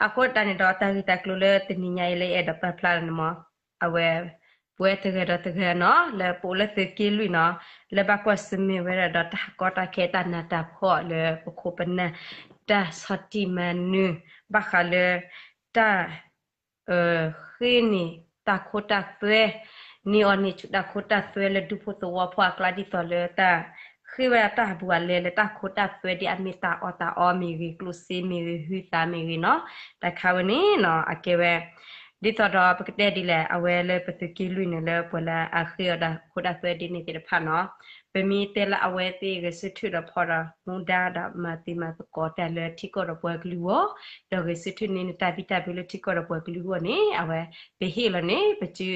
အဃိတၢ်န့ၣ်ဒီး တၢ်ဂ့ၢ်တၢ်ကျိၤလၢတနံၤညါအံၤလၢယအဲၣ်ဒိးပာ်ဖျါန့ၣ်မ့ၢ် အဝဲ ပဝဲတဂၤဒီးတဂၤနီၤ လၢပအိၣ်လၢသုးက့လွံၢ်နီၤ လၢဘၣ်ကွၢ်ဆၢၣ်မဲာ်ဝဲဒၣ်ဒီးတၢ်ကီတၢ်ခဲတၢ်နးတၢ်ဖှီၣ်လၢပခိၣ်ပနၢ် တၢ်ဆီၣ်တံၢ်မၤနၢၤ ဘၣ်ဃးလၢ တၢ် ဃ့န့ၢ်တၢ်ခိတၢ်သွဲ န့ၢ်အီၣ်န့ၢ်ဆူၣ်တၢ်ခိတၢ်သွဲလၢဒူဖိသဝီဖိအကျါ ဒ်သိးလၢတၢ် ဃ့ဝဲဒၣ်တၢ်ဘူးအလဲလၢတၢ်ခိတၢ်သွဲဒ်အမ့ၢ်တၢ်အီၣ်တၢ်အီမ့ၢ်ဂ့ၤ ကျိၣ်စ့မ့ၢ်ဂ့ၤ ဟုသၣ်မ့ၢ်ဂ့ၤနီၤ တၢ်ခါဝဲန့ၣ်နီၤ အကဲဝဲ ဒ်သိးဒီးပကတဲဒ်လဲၣ် အဝဲလၢပသုးက့လွံၢ်န့ၣ် လၢပှၤလၢအဃ့အီၣ်တၢ်ခိတၢ်သွဲဒ်န့ၣ်သ့ၣ်တဖၣ်နီၤ ပမ့ၢ်တဲလၢအဝဲသ့ၣ်ဂဲၤဆၢထၢၣ်ဒီးဖီၣ်ဒီးမူဒါဒီးမၤတံၤမၤသကိးတၢ်လၢထံကီၢ်ဒီးပှၤကလုာ်အဂီၢ် ဒီးဂဲၤဆၢထၢၣ်န့ၢ်နတၢ်ဘံၣ်တၢ်ဘၢလၢထံကီၢ်ဒီးပှၤကလုာ်အဂီၢ်န့ၣ် အဝဲ ပဟ့ၣ်လီၤန့ၣ် ပစု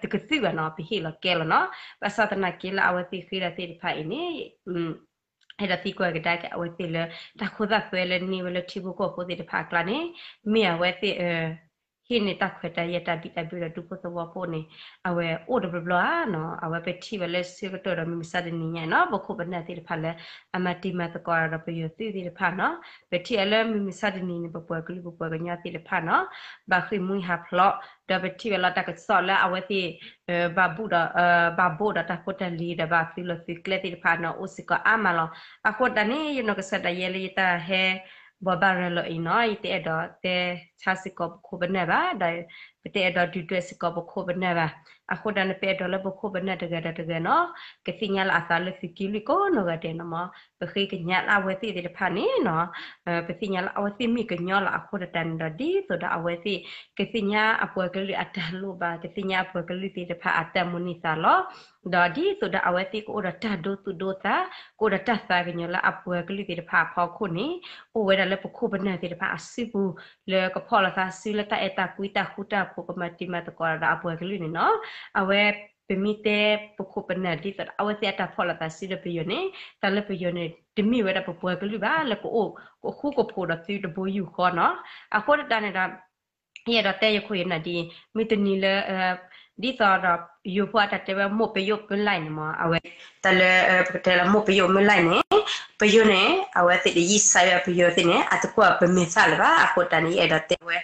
တကသုၣ်ဘၣ်နီၤ ပဟ့ၣ်လီၤကဲလီၤနီၤ ဘၣ်ဆၣ်သနာ်က့လၢအဝဲသ့ၣ်ဃ့ဒီးသ့ၣ်တဖၣ်အံၤန့ၣ် အဲၣ်ဒိးသံကွၢ်ကဒါက့ၤအဝဲသ့ၣ်လၢ တၢ်ခိတၢ်သွဲလၢန့ၢ်ဝဲလၢထံဖိကီၢ်ဖိသ့ၣ်တဖၣ်အကျါန့ၣ် မ့ၢ်အဝဲသ့ၣ် ဟ့ၣ်န့ၢ်တၢ်ခွဲးတၢ်ယာ်တၢ်ဘံၣ်တၢ်ဘၢဒီးဒူဖိသဝီဖိန့ၣ် အဝဲအိၣ်တဘျီဘျီဧါနီၤ အဝဲပထံၣ်ဝဲလၢဆၢကတီၢ်ဒီးမုၢ်မဆါတနံၤညါအံၤနီၤ ပခိၣ်ပနၢ်သ့ၣ်တဖၣ်လၢ အမၤတံၤမၤသကိးဒီးပယီၤသုးသ့ၣ်တဖၣ်နီၤ ပထံၣ်ဝဲလၢမုၢ်မဆါတနံၤန့ၣ် ပပှၤကလုာ်ပပှၤကညီသ့ၣ်တဖၣ်နီၤ ဘၣ်ဃ့ၢ်မှံဟးဖျိး ဒီးပထံၣ်ဝဲလီၤတၢ်ကစီၣ်လၢအဝဲသ့ၣ် ဘၣ်ဘူၣ်ဒီး ဘၣ်ဘိၣ်ဒီးတၢ်ဖိတၢ်လံၤဒီးဘၣ်သုးလီၢ်သုးကျဲသ့ၣ်တဖၣ်နီၤ အိၣ်စ့ၢ်ကီးအါမးလီၤ. အဃိတၢ်န့ၣ် ယနီၢ်ကစၢ်ဒၣ်ယဲလၢယတၢ်ဟဲ ဘိးဘၣ်ရၤလီၤအံၤနီၤ ယတအဲၣ်ဒိးတဲဆါစ့ၢ်ကီးပခိၣ်ပနၢ်ဘၣ် ဒီးပတအဲၣ်ဒိးဒုၣ်ဒွဲၣ်စ့ၢ်ကီးပခိၣ်ပနၢ်ဘၣ်. အဃိတၢ်န့ၣ် ပအဲၣ်ဒိးလၢပခိၣ်ပနၢ်တဂၤဒီးတဂၤနီၤ ကသ့ၣ်ညါလၢအသးလၢသုးက့လွံၢ်ကိးနီၢ်ဂၤဒဲးနီၤမး ပဃ့ကညးလၢအဝဲသ့ၣ်သ့ၣ်တဖၣ်န့ၣ်နီၤ ပသ့ၣ်ညါလၢအဝဲသ့ၣ်မ့ၢ်ကညီလီၤ. အဃိတၢ်န့ၣ်ဒီး ဒ်သိးဒီးအဝဲသ့ၣ် ကသ့ၣ်ညါအပှၤကလုာ်အတၢ်လိၣ်ဘၣ် ကသ့ၣ်ညါအပှၤကလုာ်သ့ၣ်တဖၣ်အတၢ်မိၣ်န့ၢ်သးလီၤ. ဒီးဒ်သိးဒီးအဝဲသ့ၣ်ကအိၣ်ဒီးတၢ်ဒိသူၣ်ဒိသး ကအိၣ်ဒီးတၢ်သးကညီၤလၢအပှၤကလုာ်သ့ၣ်တဖၣ်အဖီခိၣ်န့ၣ် အိၣ်ဝဲဒၣ်လၢပခိၣ်ပနၢ်သ့ၣ်တဖၣ်အစုပူၤ လၢကဖီၣ်လိာ်သးစုလၢတၢ်အဲၣ်တၢ်ကွံတၢ်ဃူတၢ်ဖိး ကမၤတံၤမၤသကိးဒီးအပှၤကလုာ်န့ၣ်နီၤ. အဝဲ ပမ့ၢ်တဲပခိၣ်ပနၢ်ဒ်သိးဒီး အဝဲသ့ၣ်အတၢ်ဖီၣ်လိာ်သးစုဒီးပယီၤန့ၣ် တၢ်လၢပယီၤန့ၣ် တမ့ၢ်ဝဲဒၣ်ပပှၤကလုာ်ဘၣ် လၢကအိၣ်ကဃူကဖိးဒီးသုတဘိယူၢ်ဃီနီၤ. အဃိတၢ်န့ၣ်ဒီး ယအဲၣ်ဒိးတဲယခိၣ်ယနၢ်ဒ်အံၤ မုၢ်တနံၤလၢ ဒ်သိးဒီးယိၤဖိအတၢ်တဲဝဲ မိၢ်ပယိၣ်မုၢ်လၢ်န့ၣ်မး အဝဲ တၢ်လၢပကတဲလၢမိၢ်ပယိၣ်မုၢ်လၢ်န့ၣ် ပယိၤန့ၣ် အဝဲသ့ၣ်တယံာ်စၢ်ဝဲပယီၤသ့ၣ်န့ၣ် အတကွၢ်ပမဲာ်သၣ်လၢၤဘၣ်. အဃိတၢ်န့ၣ် ယအဲၣ်ဒိးတဲဝဲ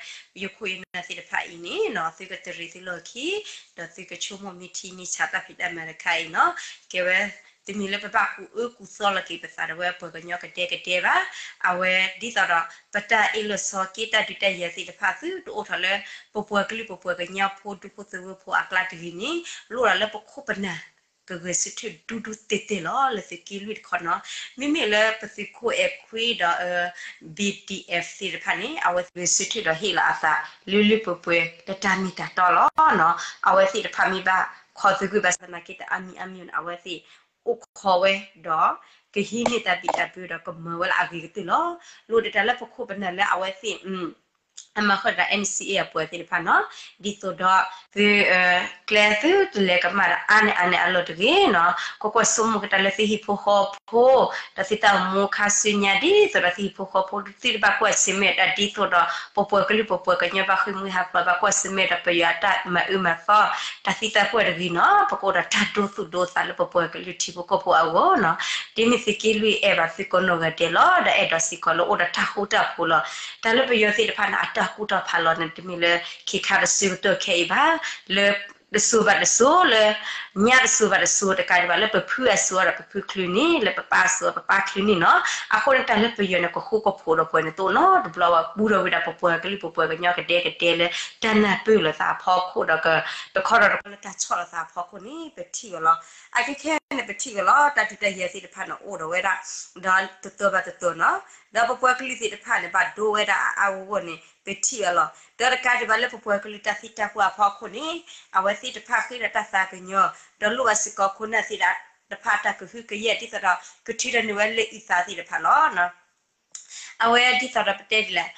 ယခိၣ်ယနၢ်သ့ၣ်တဖၣ်အံၤန့ၣ်နီၤ သုကတရံးသုလီၢ်ခံ ဒီးသုကဆိကမိၣ်မ့ၢ်ထံမ့ၢ်ဆးတၢ်ဖံးတၢ်မၤတခါအံၤနီၤ ကဲဝဲ တမ့ၢ်လၢပဘၣ်ကူၣ်အၢကူၣ်သီလီၤက့ၤပသးဒီးဝဲပှၤကညီကဒဲကဒဲဘၣ်. အဝဲဒ်သိးဒီး ပတၢ်အ့ၣ်လိာ်ဆိးက့တၢ်ဒုးတၢ်ယၤသ့ၣ်တဖၣ် သုတအိၣ်ထီၣ်လၢ ပပှၤကလုာ်ပပှၤကညီဖိဒူဖိသဝီဖိအကျါတဂ့ၤန့ၣ် လိၣ်ဒၣ်လၢပခိၣ်ပနၢ် ကဂဲၤဆၢထၢၣ်ဒူဒူတဲာ်တဲာ်လီၤ လၢသုးက့လွံၢ်တခီနီၤ. မ့မ့ၢ်လၢပသုးခိၣ်အဲၣ်ခွံဒီး ဘံၣ်ဒံၣ်အဲၣ်သ့ၣ်တဖၣ်န့ၣ် အဝဲသ့ၣ်ဂဲၤဆၢထၢၣ်ဒီးဟ့ၣ်လီၤအသး လၢလၢပှဲၤပှဲၤလၢတၢ်မ့ၢ်တၢ်တီလီၤနီၤ. အဝဲသ့ၣ်တဖၣ်မ့ၢ်ဘၣ်ခီၣ်သဂၢၢ်ဘၣ်ဆၣ်သနာ်က့ တၢ်အါမံၤအါမံၤန့ၣ် အဝဲသ့ၣ်အိၣ်ခိးဝဲဒီး ကဟံးန့ၢ်တၢ်ဘံၣ်တၢ်ဘၢဒီးကမၤဝဲလၢအဂ့ၤကတၢၢ်လီၤ. လိၣ်ဒၣ်တၢ်လၢပခိၣ်ပနၢ်လၢအဝဲသ့ၣ် အမၤဃုာ်ဒီး NCA အပှၤသ့ၣ်တဖၣ်နီၤ ဒ်သိးဒီး သု ကျဲသုတလဲၤကမၣ်ဒီးအါန့ၢ်အါန့ၢ်အလီၢ်တဂ့ၤနီၤ. ကကွၢ်ဆိကမိၣ်က့ၤတၢ်လၢသုဟံၣ်ဖိဃီဖိ ဒီးသုတၢ်အိၣ်မူခါဆူညါ ဒ်သိးဒီးသုဟံၣ်ဖိဃီဖိ သုတဘၣ်ကွၢ်ဆၢၣ်မဲာ်ဒီး ဒ်သိးဒီးပပှၤကလုာ်ပပှၤကညီဘၣ်ဃ့ၢ်မှံဟးဖျိး ဘၣ်ကွၢ်ဆၢၣ်မဲာ်ဒီးပယီၤအတၢ်မၤအၢမၤသီ တၢ်သံတၢ်ပှၢ်တဂ့ၤနီၤ. ပကအိၣ်ဒီးတၢ်ဒိသူၣ်ဒိသးလၢပပှၤကလုာ်ထံဖိကီၢ်ဖိအဂီၢ်နီၤ. ဒ်န့ၣ်သုးက့လွံၢ်အဲၣ်ဘၣ်သုကိးနီၢ်ဂၤဒဲးလီၤ. ဒီးအဲၣ်ဒိးစ့ၢ်ကီးလၢအိၣ်ဒီးတၢ်ဃူတၢ်ဖိးလီၤ. တၢ်လၢပယီၤသ့ၣ်တဖၣ်န့ၣ် အတၢ်ကူၣ်တၢ်ဖးလီၤန့ၣ် တမ့ၢ်လၢခံခါတစုကတၢၢ်ခဲအံၤဘၣ်. လၢတစိၤဘၣ်တစိၤ လၢညါတစိၤဘၣ်တစိၤတကးဒံးဘၣ် လၢပဖုအစိၤဒီးပဖုချုးန့ၣ် လၢပပၢ်အစိၤဒီးပပၢ်ချုးန့ၣ်နီၤ. အဃိန့ၣ် တၢ်လၢပယီၤန့ၣ် ကဃူကဖိးဒီးပှဲၤန့ၣ်တအိၣ်နီတဘျီဘၣ် ပူထီၣ်ဝဲဒၣ်ပပှၤကလုာ်ပပှၤကညီကဒဲကဒဲလၢ တၢ်နၢ်ပၢၢ်လိာ်သးအဖီခိၣ်ဒီး တခီဒီးတခီလၢတၢ်ဆီၣ်လီၤသးအဖီခိၣ်န့ၣ် ပထံၣ်ဝဲလီၤ. အခဲခဲန့ၣ် ပထံၣ်ဝဲလီၤ တၢ်ဒုးတၢ်ယၤသ့ၣ်တဖၣ်န့ၣ် အိၣ်ဒီးဝဲဒၣ် ဒီးတတီၤဘၣ်တတီၤနီၤ. ဒီးပပှၤကလုာ်သ့ၣ်တဖၣ်န့ၣ် ဘၣ်ဒိဝဲဒၣ်အါအါဂီၢ်ဂီၢ်န့ၣ် ပထံၣ်ဝဲလီၤ. ဒီးတကးဒံးဘၣ်လၢပပှၤကလုာ်တၢ်သံတၢ်ပှၢ်အဖီခိၣ်န့ၣ် အဝဲသ့ၣ်တဖၣ်ဃ့ဒီးတၢ်သးကညီၤ ဒီးလိၣ်ဘၣ်စ့ၢ်ကီးခိၣ်နၢ်သ့ၣ်တဖၣ်အတၢ်ကဟုကယာ် ဒ်သိးဒီး ကထုးထီၣ်န့ၢ်ဝဲလၢအုၣ်သးသ့ၣ်တဖၣ်လီၤ. အဝဲဒ်သိးဒီးပတဲဒ်လဲၣ်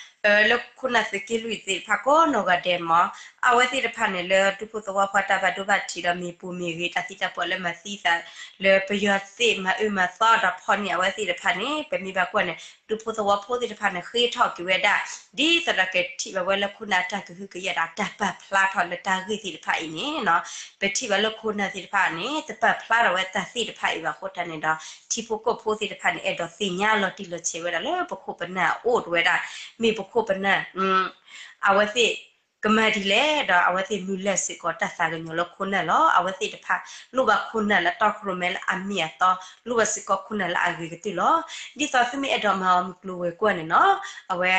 လၢခိၣ်နၢ်သုးက့လွံၢ်သ့ၣ်တဖၣ်ကိးနီၢ်ဂၤဒဲးမး အဝဲသ့ၣ်တဖၣ်န့ၣ် လၢဒူဖိသဝီဖိအတၢ်ဘၣ်ဒိဘၣ်ထံးဒီးမ့ၢ်ပိၢ်မ့ၢ်ဂ့ၤ တၢ်သံတၢ်ပှၢ်လၢမၤသံသး လၢပယီၤသ့ၣ်မၤအၢမၤသီဒီးဖီၣ်န့ၢ်အဝဲသ့ၣ်တဖၣ်န့ၣ် ပမ့ၢ်ဘၣ်ကွၢ်န့ၣ် ဒူဖိသဝီဖိသ့ၣ်တဖၣ်န့ၣ် ဃ့ထီၣ်က့ၤဝဲဒၣ် ဒ်သိးဒီးကထံၣ်ဘၣ်ဝဲလၢခိၣ်နၢ်အတၢ်ကဟုကယာ်ဒီးတၢ်ပာ်ဖျါထီၣ်လၢတၢ်ဂ့ၢ်သ့ၣ်တဖၣ်အံၤန့ၣ်နီၤ ပထံၣ်ဘၣ်လၢခိၣ်နၢ်သ့ၣ်တဖၣ်န့ၣ် တပာ်ဖျါထီၣ်ဝဲတၢ်သ့ၣ်တဖၣ်အံၤဘၣ်အဃိတၢ်န့ၣ်ဒီး ထံဖိကီၢ်ဖိသ့ၣ်တဖၣ်န့ၣ် အဲၣ်ဒိးသ့ၣ်ညါလီၤတံၢ်လီၤဆဲးဝဲဒၣ်လၢပခိၣ်ပနၢ်အိၣ်တဝဲဒၣ် မ့ၢ် ပခိၣ်ပနၢ် အဝဲသ့ၣ် ကမၤဒ်လဲၣ်ဒီး အဝဲသ့ၣ်မုၢ်လၢ်စ့ၢ်ကီးတၢ်သးကညီၤလၢခိၣ်နၢ်လီၤ. အဝဲသ့ၣ်တဖၣ် လိၣ်ဘၣ်ခိၣ်နၢ်လၢတီခိၣ်ရိၣ်မဲလၢအမ့ၢ်အတီ, လိၣ်ဘၣ်စ့ၢ်ကီးခိၣ်နၢ်လၢအဂ့ၤကတၢၢ်လီၤ. ဒ်သိးသုမ့ၢ်အဲၣ်ဒိးမၤအီၤမုၢ်ကျိၤဝဲၤကွာ်န့ၣ်နီၤ, အဝဲ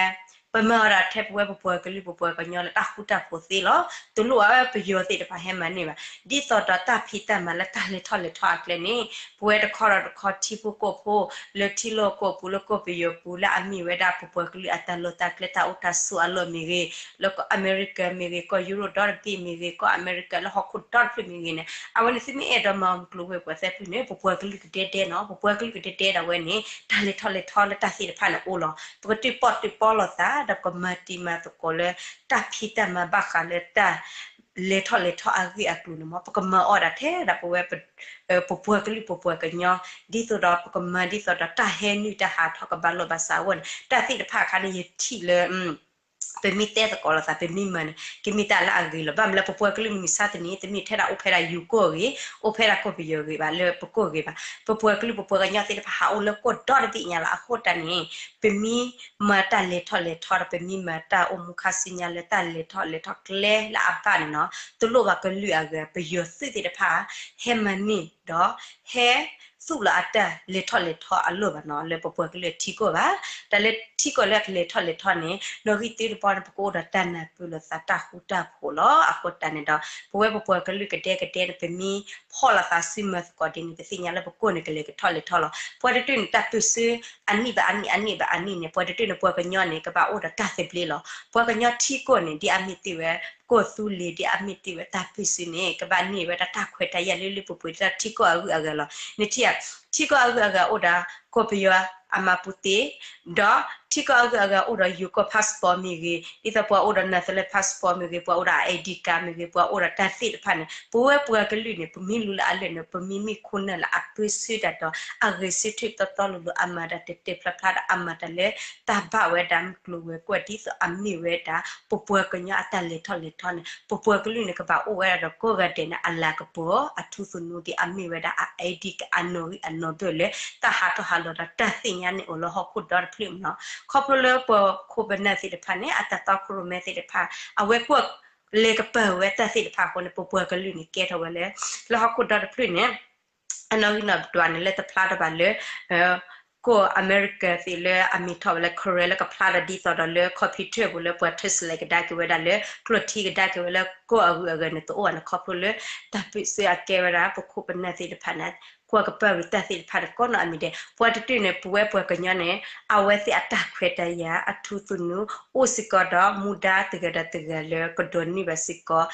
ပမၤအီၤဒၣ်ထဲပဝဲပပှၤကလုာ်ပပှၤကညီလၢတၢ်ဃူတၢ်ဖိးသ့လီၤ. တလိၣ်အဝဲပယီၤသ့ၣ်တဖၣ်ဟဲမၤန့ၢ်ဘၣ်. ဒ်သိးဒီးတၢ်ဖံးတၢ်မၤလၢတၢ်လဲၤထီၣ်လဲၤထီအကျဲန့ၣ် ပဝဲတခီဒီးတခီထံဖိကီၢ်ဖိ လၢထံလီၢ်ကီၢ်ပူၤလၢကီၢ်ပယီၤပူၤ လၢအမ့ၢ်ဝဲဒၣ်ပပှၤကလုာ်အတၢ်လီၢ်တၢ်ကျဲတၢ်အိၣ်တၢ်ဆိးအလီၢ်မ့ၢ်ဂ့ၤ, လၢကီၢ်အမဲရကၤမ့ၢ်ဂ့ၤ, ကီၢ်ယူရိၣ်ဒီတဘ့ၣ်မ့ၢ်ဂ့ၤ, ကီၢ်အမဲရကၤလၢဟီၣ်ခိၣ်ဒီတဖျၢၣ်မ့ၢ်ဂ့ၤန့ၣ် အဝဲန့ၣ်သုမ့ၢ်အဲၣ်ဒိးမၤအီၤမုၢ်ကျိၤဝဲၤကွာ်သ့ၣ်တဖၣ်န့ၣ် ပပှၤကလုာ်ကဒဲဒဲနီၤ, ပပှၤကလုာ်ကဒဲဒဲဒၣ်ဝဲန့ၣ် တၢ်လဲၤထီၣ်လဲၤထီလၢတၢ်သ့ၣ်တဖၣ်န့ၣ်အိၣ်လီၤ. ပကတုၤပီၣ်တုၤပီလီၤသး ဒီးပကမၤတံၤမၤသကိးလၢ တၢ်ဖံးတၢ်မၤဘၣ်ဃးလၢတၢ် လဲၤထီၣ်လဲၤထီအဂ့ၢ်အကျိၤန့ၣ်မ့ၢ် ပကမၤအီၤဒၣ်ထဲဒၣ်ပဝဲ ပပှၤကလုာ်ပပှၤကညီ, ဒ်သိးဒီးပကမၤဒ်သိးဒီးတၢ်ဟဲနုာ်တၢ်ဟးထီၣ်ကဘၣ်လိာ်ဘၣ်စးအဂီၢ်န့ၣ် တၢ်သ့ၣ်တဖၣ်အခါန့ၣ် ယထံၣ်လၢ ပမ့ၢ်တဲသကိးလိာ်သး ပမ့ၢ်မၤန့ၣ် ကမ့ၢ်တၢ်လၢအဂ့ၤလီၤ. ဘၣ်မနုၤလၢပပှၤကလုာ်မုၢ်မဆါတနံၤ တမ့ၢ်ထဲဒၣ်အိၣ်ဖဲဒၣ်ယိၤကီၢ်ဂ့ၤ, အိၣ်ဖဲဒၣ်ကီၢ်ပယီၤဂ့ၤဘၣ် လၢပကီၢ်ဂ့ၤဘၣ်. ပပှၤကလုာ်ပပှၤကညီသ့ၣ်တဖၣ် ဟးအိၣ်လၢကီၢ်ဒီတဘ့ၣ်ညါလီၤ. အဃိတၢ်န့ၣ် ပမ့ၢ်မၤတၢ်လဲၤထီၣ်လဲၤထီဒီး ပမ့ၢ်မၤတၢ်အိၣ်မူခါဆူညါလၢတၢ်လဲၤထီၣ်လဲၤထီကျဲလၢအဘၣ်န့ၣ်နီၤ, တလိၣ်ဘၣ်ကလုာ်အဂၤ ပယီၤသုးသ့ၣ်တဖၣ် ဟဲမၤန့ၢ်ဒီး ဟဲသူၣ်လီၤအတၢ်လဲၤထီၣ်လဲၤထီအလီၢ်ဘၣ်နီၤ လၢပပှၤကလုာ်ထံကီၢ်ဘၣ်. တၢ်လၢထံကီၢ်လၢအကလဲၤထီၣ်လဲၤထီန့ၣ် နီၣ်ဂံၢ်သုတဘီန့ၣ် ပကအိၣ်ဒီးတၢ်နၢ်ပၢၢ်လိာ်သး တၢ်ဃူတၢ်ဖိးလီၤ. အဃိတၢ်န့ၣ်ဒီး ပဝဲပပှၤကလုာ်ကဒဲကဒဲန့ၣ် ပမ့ၢ်ဖီၣ်လိာ်သးစုမၤသကိးဒ်န့ၣ် ပသ့ၣ်ညါလၢပကီၢ်န့ၣ် ကလဲၤကထီၣ်လဲၤထီလီၤ. ပှၤတတုၤန့ၣ် တၢ်ပၢၢ်ဆၢ အနံၣ်ဘၣ်အနံၣ် အနံၣ်ဘၣ်အနံၣ်န့ၣ် ပှၤတတုၤန့ၣ် ပှၤကညီန့ၣ် ကဘၣ်အိၣ်ဒီးတၢ်သဘျ့လီၤ. ပှၤကညီထံကီၢ်န့ၣ် ဒ်အမ့ၢ်တ့ၢ်ဝဲ ကီၢ်သူလ့ၤ ဒ်အမ့ၢ်တ့ၢ်ဝဲတၢ်ပၢၢ်ဆၢန့ၣ် ကဘၣ်န့ၢ်ဝဲဒၣ်တၢ်ခွဲးတၢ်ယာ်လၢလၢပှဲၤပှဲၤ ဒ်ထံကီၢ်အဂုၤအဂၤလီၤ. နထံၣ်ဧါ, ထံကီၢ်အဂုၤအဂၤအိၣ်ဒီး ကီၢ်ပယီၤအမၤပူၤသ့, ဒီးထံကီၢ်အဂုၤအဂၤအိၣ်ဒီးယိၤကီၢ် passport မ့ၢ်ဂ့ၤ, ဒ်သိးပှၤအိၣ်ဒီး နၤသလဲ passport မ့ၢ်ဂ့ၤ, ပှၤအိၣ်ဒီး ID card မ့ၢ်ဂ့ၤ, ပှၤအိၣ်ဒီးတၢ်သ့ၣ်တဖၣ်န့ၣ် ပဝဲပှၤကလုာ်န့ၣ် ပမ့ၢ်လူၤလၢအလၢာ်န့ၣ် ပမ့မ့ၢ်ခိၣ်နၢ်လၢအပၢၢ်ဆၢတၢ်ဒီး အဂဲၤဆၢထၢၣ်တီတီလိၤလိၤ အမၤတၢ်တဲာ်တဲာ်ဖျါဖျါဒီး အမၤတၢ်လၢတၢ်ဘၣ်ဝဲဒၣ်မုၢ်ကျိၤဝဲၤကွာ် ဒ်သိးအမ့ၢ်ဝဲဒၣ် ပပှၤကညီအတၢ်လဲၤထီၣ်လဲၤထီန့ၣ် ပပှၤကလုာ်န့ၣ် ကဘၣ်အိၣ်ဝဲဒၣ်ဒီးကိးဂၤဒဲးန့ၣ် အလၤကပီၤ အထူသနူ ဒ်အမ့ၢ်ဝဲဒၣ်အ ID ကအနီၣ်ဂံၢ်အနီၣ်ဘၢၣ်လၢ တၢ်ဟးထီၣ်ဟးလီၤဒီးတၢ်သ့ၣ်ညါန့ၣ်အိၣ်လၢဟီၣ်ခိၣ်ဒီတဖျၢၣ်မ့ၢ်နီၤ. ခီဖျိလၢပှၤခိၣ်ပနၢ်သ့ၣ်တဖၣ်န့ၣ် အတၢ်တီခိၣ်ရိၣ်မဲသ့ၣ်တဖၣ် အဝဲကွၢ်လဲၤကပၤဝဲတၢ်သ့ၣ်တဖၣ်အဃိန့ၣ် ပပှၤကလုာ်န့ၣ် ကဲထီၣ်ဝဲလၢ လၢဟီၣ်ခိၣ်ဒီတဖျၢၣ်န့ၣ် အနီၣ်ဂံၢ်နီၣ်ဒွးန့ၣ် လၢတဖျါထီၣ်ဘၣ်လၢ ကီၢ်အမဲရကၤသ့ၣ်လၢအမ့ၢ်ထီၣ်ဝဲလၢ Korea လၢကဖျါဒီးဒ်သိးဒီးလၢ computer ပူၤလၢပှၤ translate ကဒါက့ၤဝဲဒၣ်လၢ ကျိာ်ထံကဒါက့ၤဝဲလၢ ကီၢ်အဂုၤအဂၤန့ၣ်တအိၣ်ဘၣ်န့ၣ် ခီဖျိလၢ တၢ်ပၢၢ်ဆၢအကဲဝဲဒၣ် ပခိၣ်ပနၢ်သ့ၣ်တဖၣ်န့ၣ် ကွၢ်ကပၤဝံၤတၢ်သ့ၣ်တဖၣ်န့ၣ် ကိးနီၢ်အမံၤဒဲး ပှၤတတုၤန့ၣ် ပဝဲပှၤကညီန့ၣ် အဝဲသ့ၣ်အတၢ်ခွဲးတၢ်ယာ် အထူသနူ အိၣ်စ့ၢ်ကီးဒီးမူဒါတဂၤဒီးတဂၤလၢကဒိးန့ၢ်ဘၣ်စ့ၢ်ကီး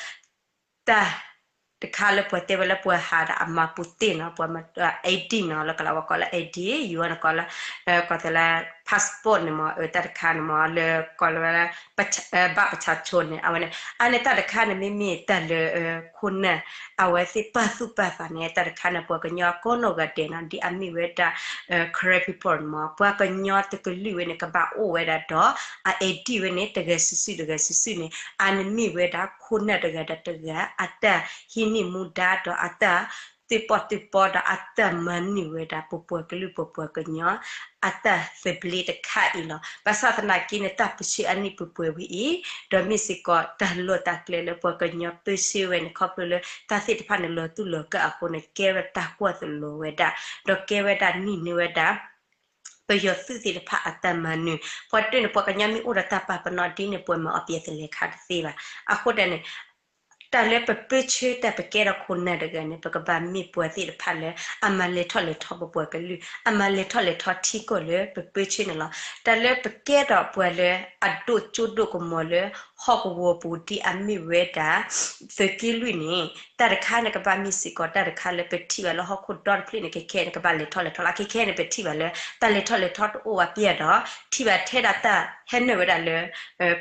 တၢ်တခါလၢပှၤတဲဝဲလၢပှၤဟးဒီးအမၤပူၤသ့ၣ်နီၤ ပှၤမၤ ID နီၤ လၢကလးဝဲကိးလၢ ID ယိၤန့ၣ်ကိးလၢ ကိးသးလၢ passport န့ၣ်မ့ၢ် တၢ်တခါန့ၣ်မ့ၢ် လၢကိးလၢဝဲလၢ ဘၣ်ပဆါဆိန့ၣ် အဝဲန့ၣ် အန့ၣ်တၢ်တခါန့ၣ် မ့မ့ၢ်တၢ်လၢ ခိၣ်နၢ် အဝဲသ့ၣ်ပာ်သူၣ်ပာ်သးန့ၣ် တၢ်တခါန့ၣ် ပှၤကညီကိးနီၢ်ဂၤဒဲးနီၤ ဒ်အမ့ၢ်ဝဲဒၣ် Karen people န့ၣ်မ့ၢ် ပှၤကညီတကလုာ်ဝဲန့ၣ် ကဘၣ်အိၣ်ဝဲဒၣ်ဒီး အ ID ဝဲန့ၣ် တဂၤစုာ်စုာ်တဂၤစုာ်စုာ်န့ၣ် အန့ၣ်မ့ၢ်ဝဲဒၣ်ခိၣ်နၢ်တဂၤဒီးတဂၤ အတၢ်ဟံးန့ၢ်မူဒါဒီးအတၢ် သုးပီၣ်သုးပီဒီးအတၢ်မၤန့ၢ်ဝဲဒၣ် ပပှၤကလုာ်ပပှၤကညီ အတၢ်သဘျ့တခါအံၤလီၤ. ဘၣ်ဆၣ်သနာ်က့န့ၣ် တၢ်ပၢၢ်ဆၢအနံၣ်ပှဲၤပှဲၤဝဲအံၤ ဒီးမ့ၢ်စ့ၢ်ကီး တၢ်လီၢ်တၢ်ကျဲလၢပှၤကညီပၢၢ်ဆၢဝဲန့ၣ် ခီဖျိလၢ တၢ်သ့ၣ်တဖၣ်န့ၣ် လီၤတူၢ်လီၤကာ်အဃိန့ၣ် ကဲဝဲတၢ်ကွၢ်သလီၤဝဲဒၣ် ဒီးကဲဝဲဒၣ်နံၣ်န့ၢ်ဝဲဒၣ် ပယီၤသုးသ့ၣ်တဖၣ်အတၢ်မၤနၢၤ ပှၤတတုၤန့ၣ် ပှၤကညီမ့ၢ်အိၣ်ဒီးတၢ်ပာ်ပနီၣ်ဒ်န့ၣ် ပှၤမၤအီၤပယီၤသလဲၤခါတသ့ဘၣ်. အဃိတၢ်န့ၣ် တၢ်လၢပပၢၢ်ဆၢတၢ်ပကဲထီၣ်ခိၣ်နၢ်တဂၤန့ၣ် ပကဘၣ်မ့ၢ်ပှၤသ့ၣ်တဖၣ်လၢ အမၤလဲၤထီၣ်လဲၤထီပပှၤကလုာ် အမၤလဲၤထီၣ်လဲၤထီထံကီၢ်လၢပပၢၢ်ဆၢန့ၣ်လီၤ. တၢ်လၢပကဲထီၣ်ပှၤလၢအဒိၣ်ကၠိဒိၣ်ကမီၤလၢ ဟီၣ်ကဝီၤပူၤဒ်အမ့ၢ်ဝဲဒၣ် သုးက့လွံၢ်န့ၣ် တၢ်တခါန့ၣ် ကဘၣ်မ့ၢ်စ့ၢ်ကီး တၢ်တခါလၢပထံၣ်ဘၣ်လၢဟီၣ်ခိၣ်ဒီတဖျၢၣ်န့ၣ် ခဲခဲန့ၣ် ကဘၣ်လဲၤထီၣ်လဲၤထီလီၤ. ခဲခဲန့ၣ် ပထံၣ်ဘၣ်လၢ တၢ်လဲၤထီၣ်လဲၤထီတအိၣ်ဘၣ်ပျဲၢ်ဒီး ထံၣ်ဘၣ်ထဲဒၣ်တၢ်ဟဲနုာ်ဝဲဒၣ်လၢ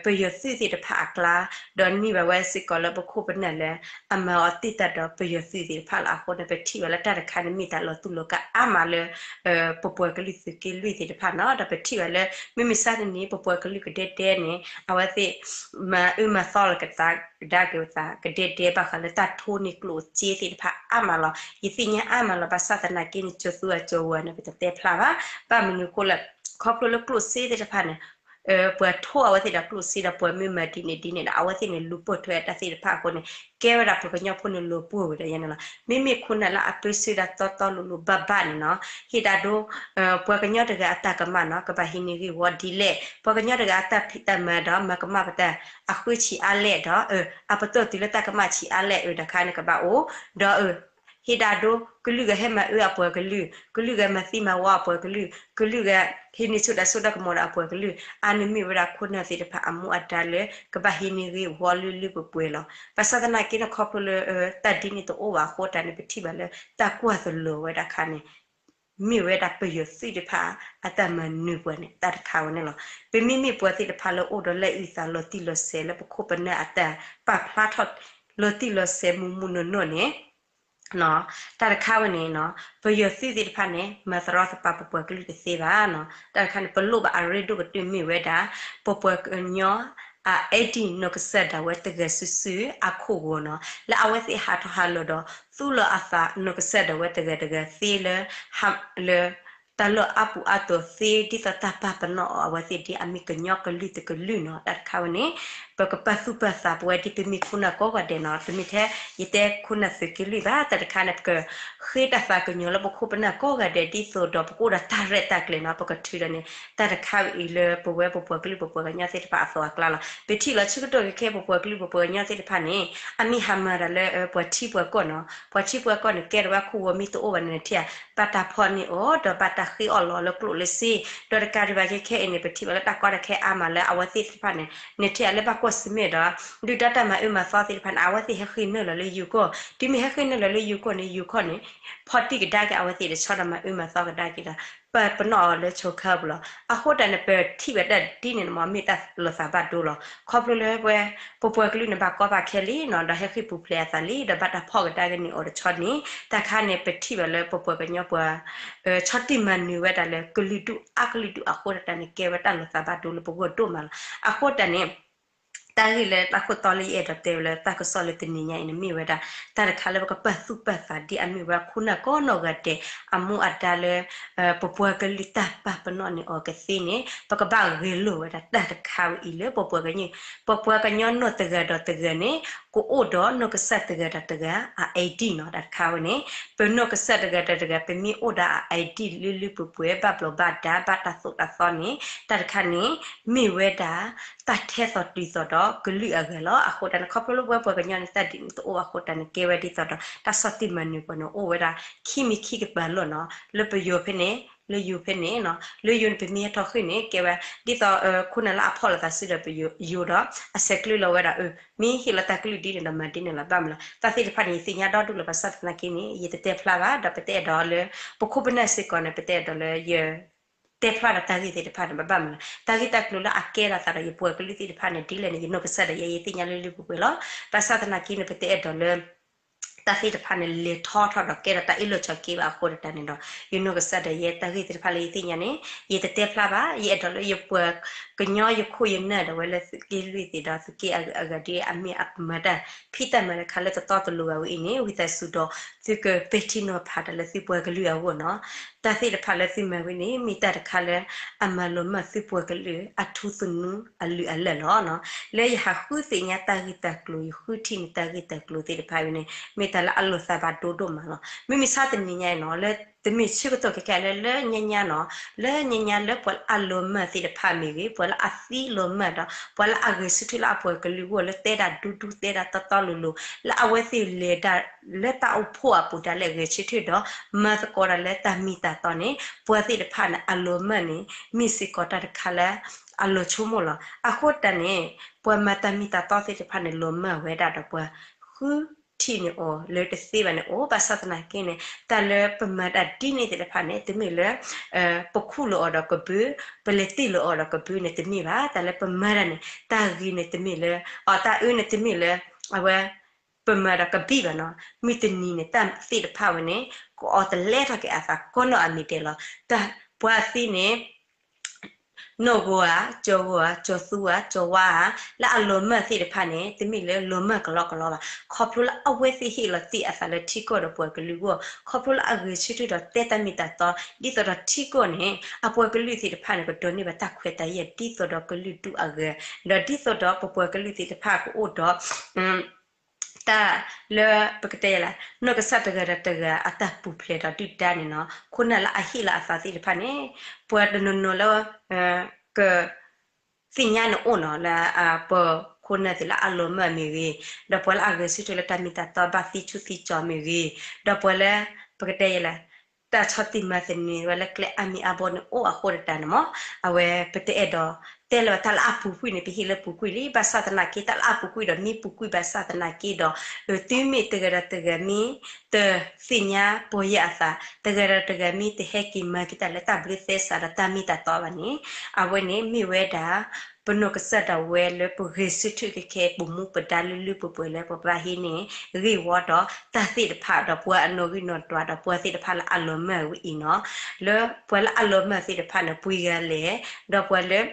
ပယီၤသုးသ့ၣ်တဖၣ်အကျါ ဒီးန့ၢ်ဘၣ်ဝဲစ့ၢ်ကီးလၢပခိၣ်ပနၢ်လၢ အမၤအီၤတ့ၢ်တၢ်ဒီးပယီၤသုးသ့ၣ်တဖၣ်လီၤ. အဃိန့ၣ် ပထံၣ်ဘၣ်လၢတၢ်တခါန့ၣ် မ့ၢ်တၢ်လီၤတူၢ်လီၤကာ်အါမးလၢ ပပှၤကလုာ်သုးက့လွံၢ်သ့ၣ်တဖၣ်နီၤ. ဒီးပထံၣ်ဘၣ်လၢ မ့မ့ၢ်ဆါတနံၤ ပပှၤကလုာ်ကဒဲဒဲန့ၣ် အဝဲသ့ၣ် မၤအၢမၤသီလီၤကဒါက့ၤသး ကဒဲဒဲ ဘၣ်ဃးလၢတၢ်ထိန့ၢ်ကျိၣ်စ့သ့ၣ်တဖၣ်အါမးလီၤ. ယသ့ၣ်ညါအါမးလီၤ. ဘၣ်ဆၣ်သနာ်က့န့ၣ် ကၠိၤသူအကၠိၤဝၤန့ၣ် ပတတဲဖျါဘၣ်. ဘၣ်မနုၤအဃိလဲၣ်, ခီဖျိလၢကျိၣ်စ့သ့ၣ်တဖၣ်န့ၣ် ပှၤထိၣ်အဝဲသ့ၣ်ဒီးကျိၣ်စ့ဒီးပှၤမ့ၢ်မၤဒ်န့ၣ်ဒ်န့ၣ်ဒီး အဝဲသ့ၣ်န့ၣ်လူၤပိာ်ထွဲအတၢ်သ့ၣ်တဖၣ်အဃိန့ၣ် ကဲဝဲဒၣ်ပှၤကညီဖိန့ၣ်လူၤပိာ်ဝဲဒၣ်ယဲန့ၣ်လီၤ. မ့မ့ၢ်ခိၣ်နၢ်လၢအပၢဆှၢဒၣ်တီတီလိၤလိၤဘၣ်ဘၣ်န့ၣ်နီၤ ဟ့ၣ်ဒၣ်ဒိ ပှၤကညီတဂၤအတၢ်ကမၣ်နီၤ ကဘၣ်ဟံးန့ၢ်ဂ့ၢ်ဝီဒ်လဲၣ် ပှၤကညီတဂၤအတၢ်ဖံးတၢ်မၤဒီးမၤကမၣ်ပတၢ်အဃုဆံးအါလဲၣ်ဒီး အပတီၢ်တုၤလၢတၢ်ကမၣ်ဆံးအါလဲၣ်အတၢ်ခါန့ၣ်ကဘၣ်အိၣ် ဒီး ဟ့ၣ်ဒၣ်ဒိ ကလုာ်ဂၤဟဲမၤအၢအပှၤကလုာ် ကလုာ်ဂၤမၤသံမၤဝီအပှၤကလုာ် ကလုာ်ဂၤဟံးန့ၢ်ဆိၣ်တၢ်စိတၢ်ကမီၤဒီးအပှၤကလုာ် အါန့ၣ်မ့ၢ်ဝဲဒၣ်ခိၣ်နၢ်သ့ၣ်တဖၣ်အမူအဒါလၢ ကဘၣ်ဟံးန့ၢ်ဂ့ၢ်ဝီလၢလၢပှဲၤပှဲၤလီၤ. ဘၣ်ဆၣ်သနာ်က့ဒီးခီဖျိလၢ တၢ်ဒ်န့ၣ်တအိၣ်ဘၣ်အဃိတၢ်န့ၣ် ပထံၣ်ဘၣ်လၢတၢ်ကွၢ်သလိၤဝဲဒၣ်ခါန့ၣ် မ့ၢ်ဝဲဒၣ်ပယီၤသုးတဖၣ်အတၢ်မၤနၢၤပှၤန့ၣ် တၢ်တခါဝဲန့ၣ်လီၤ. ပမ့မ့ၢ်ပှၤသ့ၣ်တဖၣ်လၢအိၣ်ဒီးလၢအုၣ်သးလီၤတံၢ်လီၤဆဲးလၢပခိၣ်ပနၢ်အတၢ်ပာ်ဖျါထီၣ် လီၤတံၢ်လီၤဆဲးမုၢ်မုၢ်နီၢ်နီၢ်န့ၣ် တၢ်တခါဝဲန့ၣ် ပယီၤသုးသ့ၣ်တဖၣ်န့ၣ် မၤသရီသပၤပပှၤကလုာ်တသ့ဘၣ်. တၢ်တခါန့ၣ် ပလိၣ်ဘၣ်အရ့ဒိၣ်ကတၢၢ်မ့ၢ်ဝဲဒၣ် ပပှၤကညီ အ ID နီၢ်ကစၢ်ဒၣ်ဝဲတဂၤစုာ်စုာ်အခိၣ်ဂီၤနီၤ လၢအဝဲသ့ၣ်ဟးထီၣ်ဟးလီၤဒီး သူၣ်လီၤအသးနီၢ်ကစၢ်ဒၣ်ဝဲတဂၤတဂၤသ့လၢ လၢ တၢ်လီၢ်အါပူၤအါတီၤသ့ ဒ်သိးတၢ်ပာ်ပနီၣ်အီၤအဝဲသ့ၣ်ဒ်အမ့ၢ်ကညီကလုာ်တကလုာ်နီၤ တၢ်တခါဝဲန့ၣ် ပကပာ်သူၣ်ပာ်သးပဝဲဒ်ပမ့ၢ်ခိၣ်နၢ်ကိးဂၤဒဲးနီၤ တမ့ၢ်ထဲယတဲခိၣ်နၢ်သုးက့လွံၢ်ဘၣ် တၢ်တခါန့ၣ် ပကဃ့တၢ်သးကညီၤလၢပခိၣ်ပနၢ်ကိးဂၤဒဲး ဒ်သိးဒီးပကအိၣ်ဒီးတၢ်ရဲၣ်တၢ်ကျဲၤနီၤ ပကထုးဒီးန့ၣ် တၢ်တခါဝဲအံၤလၢပဝဲပပှၤကလုာ်ပပှၤကညီသ့ၣ်တဖၣ်အသိးအကျါလီၤ. ပထံၣ်လီၤဆၢကတီၢ်ခဲခဲ ပပှၤကလုာ်ပပှၤကညီသ့ၣ်တဖၣ်န့ၣ် အမ့ၢ်ဟးမၤတၢ်လၢ ပှၤထံပှၤကီၢ်နီၤ ပှၤထံပှၤကီၢ်န့ၣ် ကဲထီၣ်ဝဲခိၣ်ဂီၤမ့ၢ်တအိၣ်ဘၣ်န့ၣ် နထံၣ်ဧါ ဘၣ်တၢ်ဖီၣ်န့ၢ်အီၤ ဒီးဘၣ်တၢ်ဃ့အီၣ်လီၤလၢကျိၣ်လၢစ့ ဒီးတကးဒံးဘၣ်ခဲခဲအံၤန့ၣ် ပထံၣ်ဘၣ်လၢတၢ်ကီတၢ်ခဲအါမးလၢအဝဲသ့ၣ်တဖၣ်န့ၣ် နထံၣ်ဧါလၢဘၣ်ကွၢ်ဆံးမဲာ်ဒီး ဒုၣ်ဒါတၢ်မၤအၢမၤသီသ့ၣ်တဖၣ်န့ၣ် အဝဲသ့ၣ်ဟဲဃ့ၢ်နုာ်လီၤလၢယိၤကီၢ် တုၤမ့ၢ်ဟဲဃ့ၢ်နုာ်လီၤလၢယိၤကီၢ်န့ၣ် ယိၤကီၢ်န့ၣ် ဖီၣ်တံၢ်ကဒါက့ၤအဝဲသ့ၣ်တဆီဒီးမၤအၢမၤသီကဒါက့ၤဒီး ပပနီၣ်အီၤလၢဆိခါပူၤလီၤ. အဃိတၢ်န့ၣ် ပထံၣ်ဘၣ်တၢ်ဒ်န့ၣ်မ့ၢ်မ့ၢ်တၢ်လီၤသးဘၣ်ဒိလီၤ. ခီဖျိလၢပဝဲ ပပှၤကလုာ်န့ၣ်ဘၣ်ကီဘၣ်ခဲလံနီၤ ဒီးဟဲဃ့ၢ်ပူၤဖျဲးအသးလံ ဒီးဘၣ်တၢ်ဖီၣ်ကဒါက့ၤန့ၢ်အီၤတဆီန့ၣ် တၢ်ခါန့ၣ် ပထံၣ်ဘၣ်လၢပပှၤကညီပှၤ ဆီၣ်တံၢ်မၤနၢၤဝဲဒၣ်လၢကလုာ်ဒူၣ်အါကလုာ်ဒူၣ်အဃိတၢ်န့ၣ် ကဲဝဲတၢ်လီၤသးဘၣ်ဒိလၢပဂီၢ်ဒိၣ်မးလီၤ. အဃိတၢ်န့ၣ် တၢ်ဂ့ၢ်လၢတၢ်ခိၣ်တီလၢယအဲၣ်ဒိးတဲဝဲလၢတၢ်ကစီၣ်လၢတနံၤညါအံၤန့ၣ် မ့ၢ်ဝဲဒၣ် တၢ်တခါလၢပကပာ်သူၣ်ပာ်သးဒ်အမ့ၢ်ဝဲခိၣ်နၢ်ကိးနီၢ်ဂၤဒဲး အမူအဒါလၢ ပပှၤကလုာ်တၢ်ပာ်ပနီၣ်န့ၢ်အီၤကသ့န့ၣ် ပကဘၣ်ဂဲၤလိာ်ဝဲဒၣ်တၢ်တခါဝဲအံၤလၢပပှၤကညီ ပပှၤကညီနီၢ်တဂၤဒီးတဂၤန့ၣ် ကအိၣ်ဒီးနီၢ်ကစၢ်တဂၤဒီးတဂၤ အ ID နီၤ တၢ်တခါဝဲန့ၣ် ပနီၢ်ကစၢ်တဂၤဒီးတဂၤ ပမ့ၢ်အိၣ်ဒီးအ ID လၢလၢပှဲၤပှဲၤ ဘၣ်ဘျီးဘၣ်ဒါ ဘၣ်တၢ်သိၣ်တၢ်သီန့ၣ် တၢ်တခါန့ၣ် မ့ၢ်ဝဲဒၣ် တၢ်ထဲသိးတုၤသိးဒီးကလုာ်အဂၤလီၤ. အဃိတၢ်န့ၣ် ခီဖျိလၢပဝဲပှၤကညီန့ၣ် တၢ်ဒ်န့ၣ်တအိၣ်အဃိတၢ်န့ၣ် ကဲဝဲဒ်သိးဒီး တၢ်ဆီၣ်တံၢ်မၤနၢၤပှၤန့ၣ် အိၣ်ဝဲဒၣ်ခံမံၤခံကပၤလီၤနီၤ လၢပယီၤဖဲန့ၣ် လၢယိၤဖဲန့ၣ်နီၤ လၢယိၤန့ၣ် ပမ့ၢ်ဟဲထီၣ်ဃ့ၢ်န့ၣ် ကဲဝဲ ဒ်သိး ခိၣ်နၢ်လၢအဖီၣ်လိာ်သးစုဒီးပယိၤဒီး အဆဲးကျၢလီၤဝဲဒၣ် အၢ မ့ၢ်ဟ့ၣ်လီၤတၢ်ကလုၢ်ဒ်န့ၣ်ဒီးမၤဒ်န့ၣ်လီၤ ဘၣ်မနုၤလဲၣ် တၢ်သ့ၣ်တဖၣ်န့ၣ် ယသ့ၣ်ညါဒီဒူၣ်လီၤ ဘၣ်ဆၣ်သနာ်က့န့ၣ် ယတတဲဖျါဘၣ် ဒီးပတအဲၣ်ဒိးလၢ ပခိၣ်ပနၢ်စ့ၢ်ကီးန့ၣ် ပတအဲၣ်ဒိးလၢယ တဲဖျါဒီးတၢ်ဂ့ၢ်သ့ၣ်တဖၣ်န့ၣ် ဘၣ်မနုၤလဲၣ် တၢ်ဂ့ၢ်တၢ်ကျိၤလၢအကဲထီၣ်သးဒီးယပှၤကလုာ်သ့ၣ်တဖၣ်န့ၣ် ဒ်လဲၣ်န့ၣ် ယနီၢ်ကစၢ်ဒီးယဲ ယသ့ၣ်ညါလၢလၢပှဲၤပှဲၤလီၤ. ဘၣ်ဆၣ်သနာ်က့န့ၣ် ပတအဲၣ်ဒိးလၢ တၢ်သ့ၣ်တဖၣ်န့ၣ် လဲၤထီထီၣ်ဒီးကဲထီၣ်တၢ်အ့ၣ်လိာ်ဆိးက့ဘၣ်အဃိတၢ်န့ၣ်ဒီး ယနီၢ်ကစၢ်ဒီးယဲ တၢ်ဂ့ၢ်သ့ၣ်တဖၣ်လၢယသ့ၣ်ညါန့ၣ် ယတတဲဖျါဘၣ် ယအဲၣ်ဒိးလၢယပှၤကညီယခိၣ်ယနၢ်ဒီးဝဲလၢသုးက့လွံၢ်သ့ၣ်ဒီးသုးက့အဂၤဒ်အမ့ၢ်အမၤတၢ်ဖံးတၢ်မၤတခါလၢတတီတလိၤဘၣ်ဝဲအံၤန့ၣ် ဝံသးစူၤဒီး သုကပဲာ်ထံနီၤဖးတၢ်လၢသုပှၤကလုာ်အဂီၢ်နီၤ တၢ်သ့ၣ်တဖၣ်လၢသုမၤဝဲန့ၣ် မ့ၢ်တၢ်တခါလၢ အမၤလိာ်မၢ်သုပှၤကလုာ်အထူသနူအလုၢ်အလၢ်လီၤ. လၢယဟးဃုသ့ၣ်ညါတၢ်ဂ့ၢ်တၢ်ကျိၤ ယဃုထံၣ်န့ၢ်တၢ်ဂ့ၢ်တၢ်ကျိၤသ့ၣ်တဖၣ်ဝဲန့ၣ် မ့ၢ်တၢ်လၢအလီၤသးဘၣ်ဒိဒိၣ်မးလီၤ. မ့မ့ၢ်ဆါတနံၤညါအံၤနီၤ လၢတမ့ၢ်ဆၢကတီၢ်ခဲခဲလၢ လၢညါညါနီၤ လၢညါညါလၢပှၤလၢအလီၤမၢ်သ့ၣ်တဖၣ်မ့ၢ်ဂ့ၤ ပှၤလၢအသံလီၤမၢ်ဒီး ပှၤလၢအဂဲၤဆၢထၢၣ်လၢအပှၤကလုာ်အဂီၢ်လၢတဲဒၣ်ဒူဒူတဲဒၣ်တီတီလိၤလိၤ လၢအဝဲသ့ၣ်လဲၤဒၣ်လၢတၢ်အိၣ်ဖှိၣ်အပူၤဒၣ်လဲာ်ဂဲၤဆၢထၢၣ်ဒီး မၤသကိးတၢ်လၢတၢ်မ့ၢ်တၢ်တီန့ၣ် ပှၤသ့ၣ်တဖၣ်န့ၣ် အလီၤမၢ်န့ၣ် မ့ၢ်စ့ၢ်ကီးတၢ်တခါလၢ အလီၤဆိကမိၣ်လီၤ. အဃိတၢ်န့ၣ် ပှၤမၤတၢ်မ့ၢ်တၢ်တီသ့ၣ်တဖၣ်န့ၣ် လီၤမၢ်ဝဲဒၣ်ဒီးပှၤဃုထံၣ်န့ၢ်အီၤလၢတသ့ဘၣ်န့ၣ်အိၣ် ဘၣ်ဆၣ်သနာ်က့န့ၣ် တၢ်လၢပမၤတၢ်ဒ်န့ၣ်သ့ၣ်တဖၣ်န့ၣ် တမ့ၢ်လၢ ပခူၣ်လီၤအီၤဒီးကဘု ပလဲၤတ့ၢ်လီၤအီၤဒီးကဘုန့ၣ် တမ့ၢ်ဘၣ်. တၢ်လၢပမၤတၢ်န့ၣ် တၢ်ဂ့ၤန့ၣ်တမ့ၢ်လၢ အတၢ်အၢန့ၣ်တမ့ၢ်လၢ အဝဲ ပမၤဒီးကဘံၣ်ဘၣ်နီၤ. မုၢ်တနံၤန့ၣ် တၢ်သ့ၣ်တဖၣ်ဝဲန့ၣ် ကအီၣ်တလဲထီၣ်က့ၤအသးကိးနီၢ်အမံၤဒဲးလီၤ. တၢ်ပှၤသံန့ၣ် နီၢ်ဂီၤဧါ, ကၠီၤဂီၤဧါ, ကၠီၤသူဧါ, ကၠီၤဝါဧါ, လၢအလီၤမၢ်သ့ၣ်တဖၣ်န့ၣ် တမ့ၢ်လၢလီၤမၢ်ကလီကလီဘၣ်. ခီဖျိလၢအဝဲသ့ၣ်ဟ့ၣ်လီၤတ့ၢ်အသးလၢထံကီၢ်ဒီးပှၤကလုာ်အဂီၢ်, ခီဖျိလၢအဂဲၤဆၢထၢၣ်ဒီးတဲတၢ်မ့ၢ်တၢ်တီ, ဒ်သိးဒီးထံကီၢ်န့ၣ် အပှၤကလုာ်သ့ၣ်တဖၣ်န့ၣ် ကဒိးန့ၢ်ဘၣ်တၢ်ခွဲးတၢ်ယာ် ဒ်သိးဒီးကလုာ်ဒူၣ်အဂၤ, ဒီးဒ်သိးဒီးပပှၤကလုာ်သ့ၣ်တဖၣ်ကအိၣ်ဒီး တၢ်လၢပကတဲယဲလၢ နီၢ်ကစၢ်တဂၤဒီးတဂၤအတၢ်ပူၤဖျဲးဒီးဒုၣ်ဒါန့ၣ်နီၤ, ခိၣ်နၢ်လၢအဟ့ၣ်လီၤအသးသ့ၣ်တဖၣ်န့ၣ် ပှၤတနီၤနီၤလၢ က သ့ၣ်ညါန့ၣ်အိၣ်နီၤ လၢပခိၣ်နၢ်သ့ၣ်လၢအလီၤမၢ်မ့ၢ်ဂ့ၤ, ဒီးပှၤလၢအဂဲၤဆၢထၢၣ်လၢတၢ်မ့ၢ်တၢ်တီဘၣ်သံဆူၣ်သံကၠီမ့ၢ်ဂ့ၤ, ဒီးပှၤလၢ ပကတဲယဲလၢ တၢ်ဆီၣ်တံၢ်မၤသန့ၤဝဲလၢကျဲအါမံၤအါဘီန့ၣ်အိၣ်အဃိတၢ်န့ၣ်မး, အဝဲပတအဲၣ်ဒိး တဲလၢၤဘၣ်တၢ်လၢအပူၤကွံာ်န့ၣ် ပဟ့ၣ်လၢပူၤကွံာ်လံ, ဘၣ်ဆၣ်သနာ်က့ တၢ်လၢအပူၤကွံာ်ဒီးမ့ၢ်ပူၤကွံာ်ဘၣ်ဆၣ်သနာ်က့ဒီး အသုမ့ၢ်တဂၤဒီးတဂၤမ့ၢ် တသ့ၣ်ညါပီၢ်ယၢ်အသး, တဂၤဒီးတဂၤမ့ၢ်တဟဲက့ၤမၤက့ၤတၢ်လၢတၢ်ဘျုးသဲစးဒီးတၢ်မ့ၢ်တၢ်တီဘၣ်န့ၣ်, အဝဲန့ၣ်မ့ၢ်ဝဲဒၣ် ပနီၢ်ကစၢ်ဒၣ်ဝဲလၢပဂဲၤဆၢထၢၣ်ခဲခဲ ပမူပဒါလုာ်လုာ်ပှဲၤပှဲၤလၢပဘၣ်ဟံးန့ၢ် ဂ့ၢ်ဝီဒီးတၢ်သ့ၣ်တဖၣ်ဒီး ပှၤအနီၣ်ဂံၢ်နီၣ်ဒွးဒီးပှၤသ့ၣ်တဖၣ်လၢအလီၤမၢ်ဝဲအံၤနီၤ, လၢပှၤလၢအလီၤမၢ်သ့ၣ်တဖၣ်န့ၣ် ပှၤဂၤလဲၣ်, ဒီးပှၤလၢ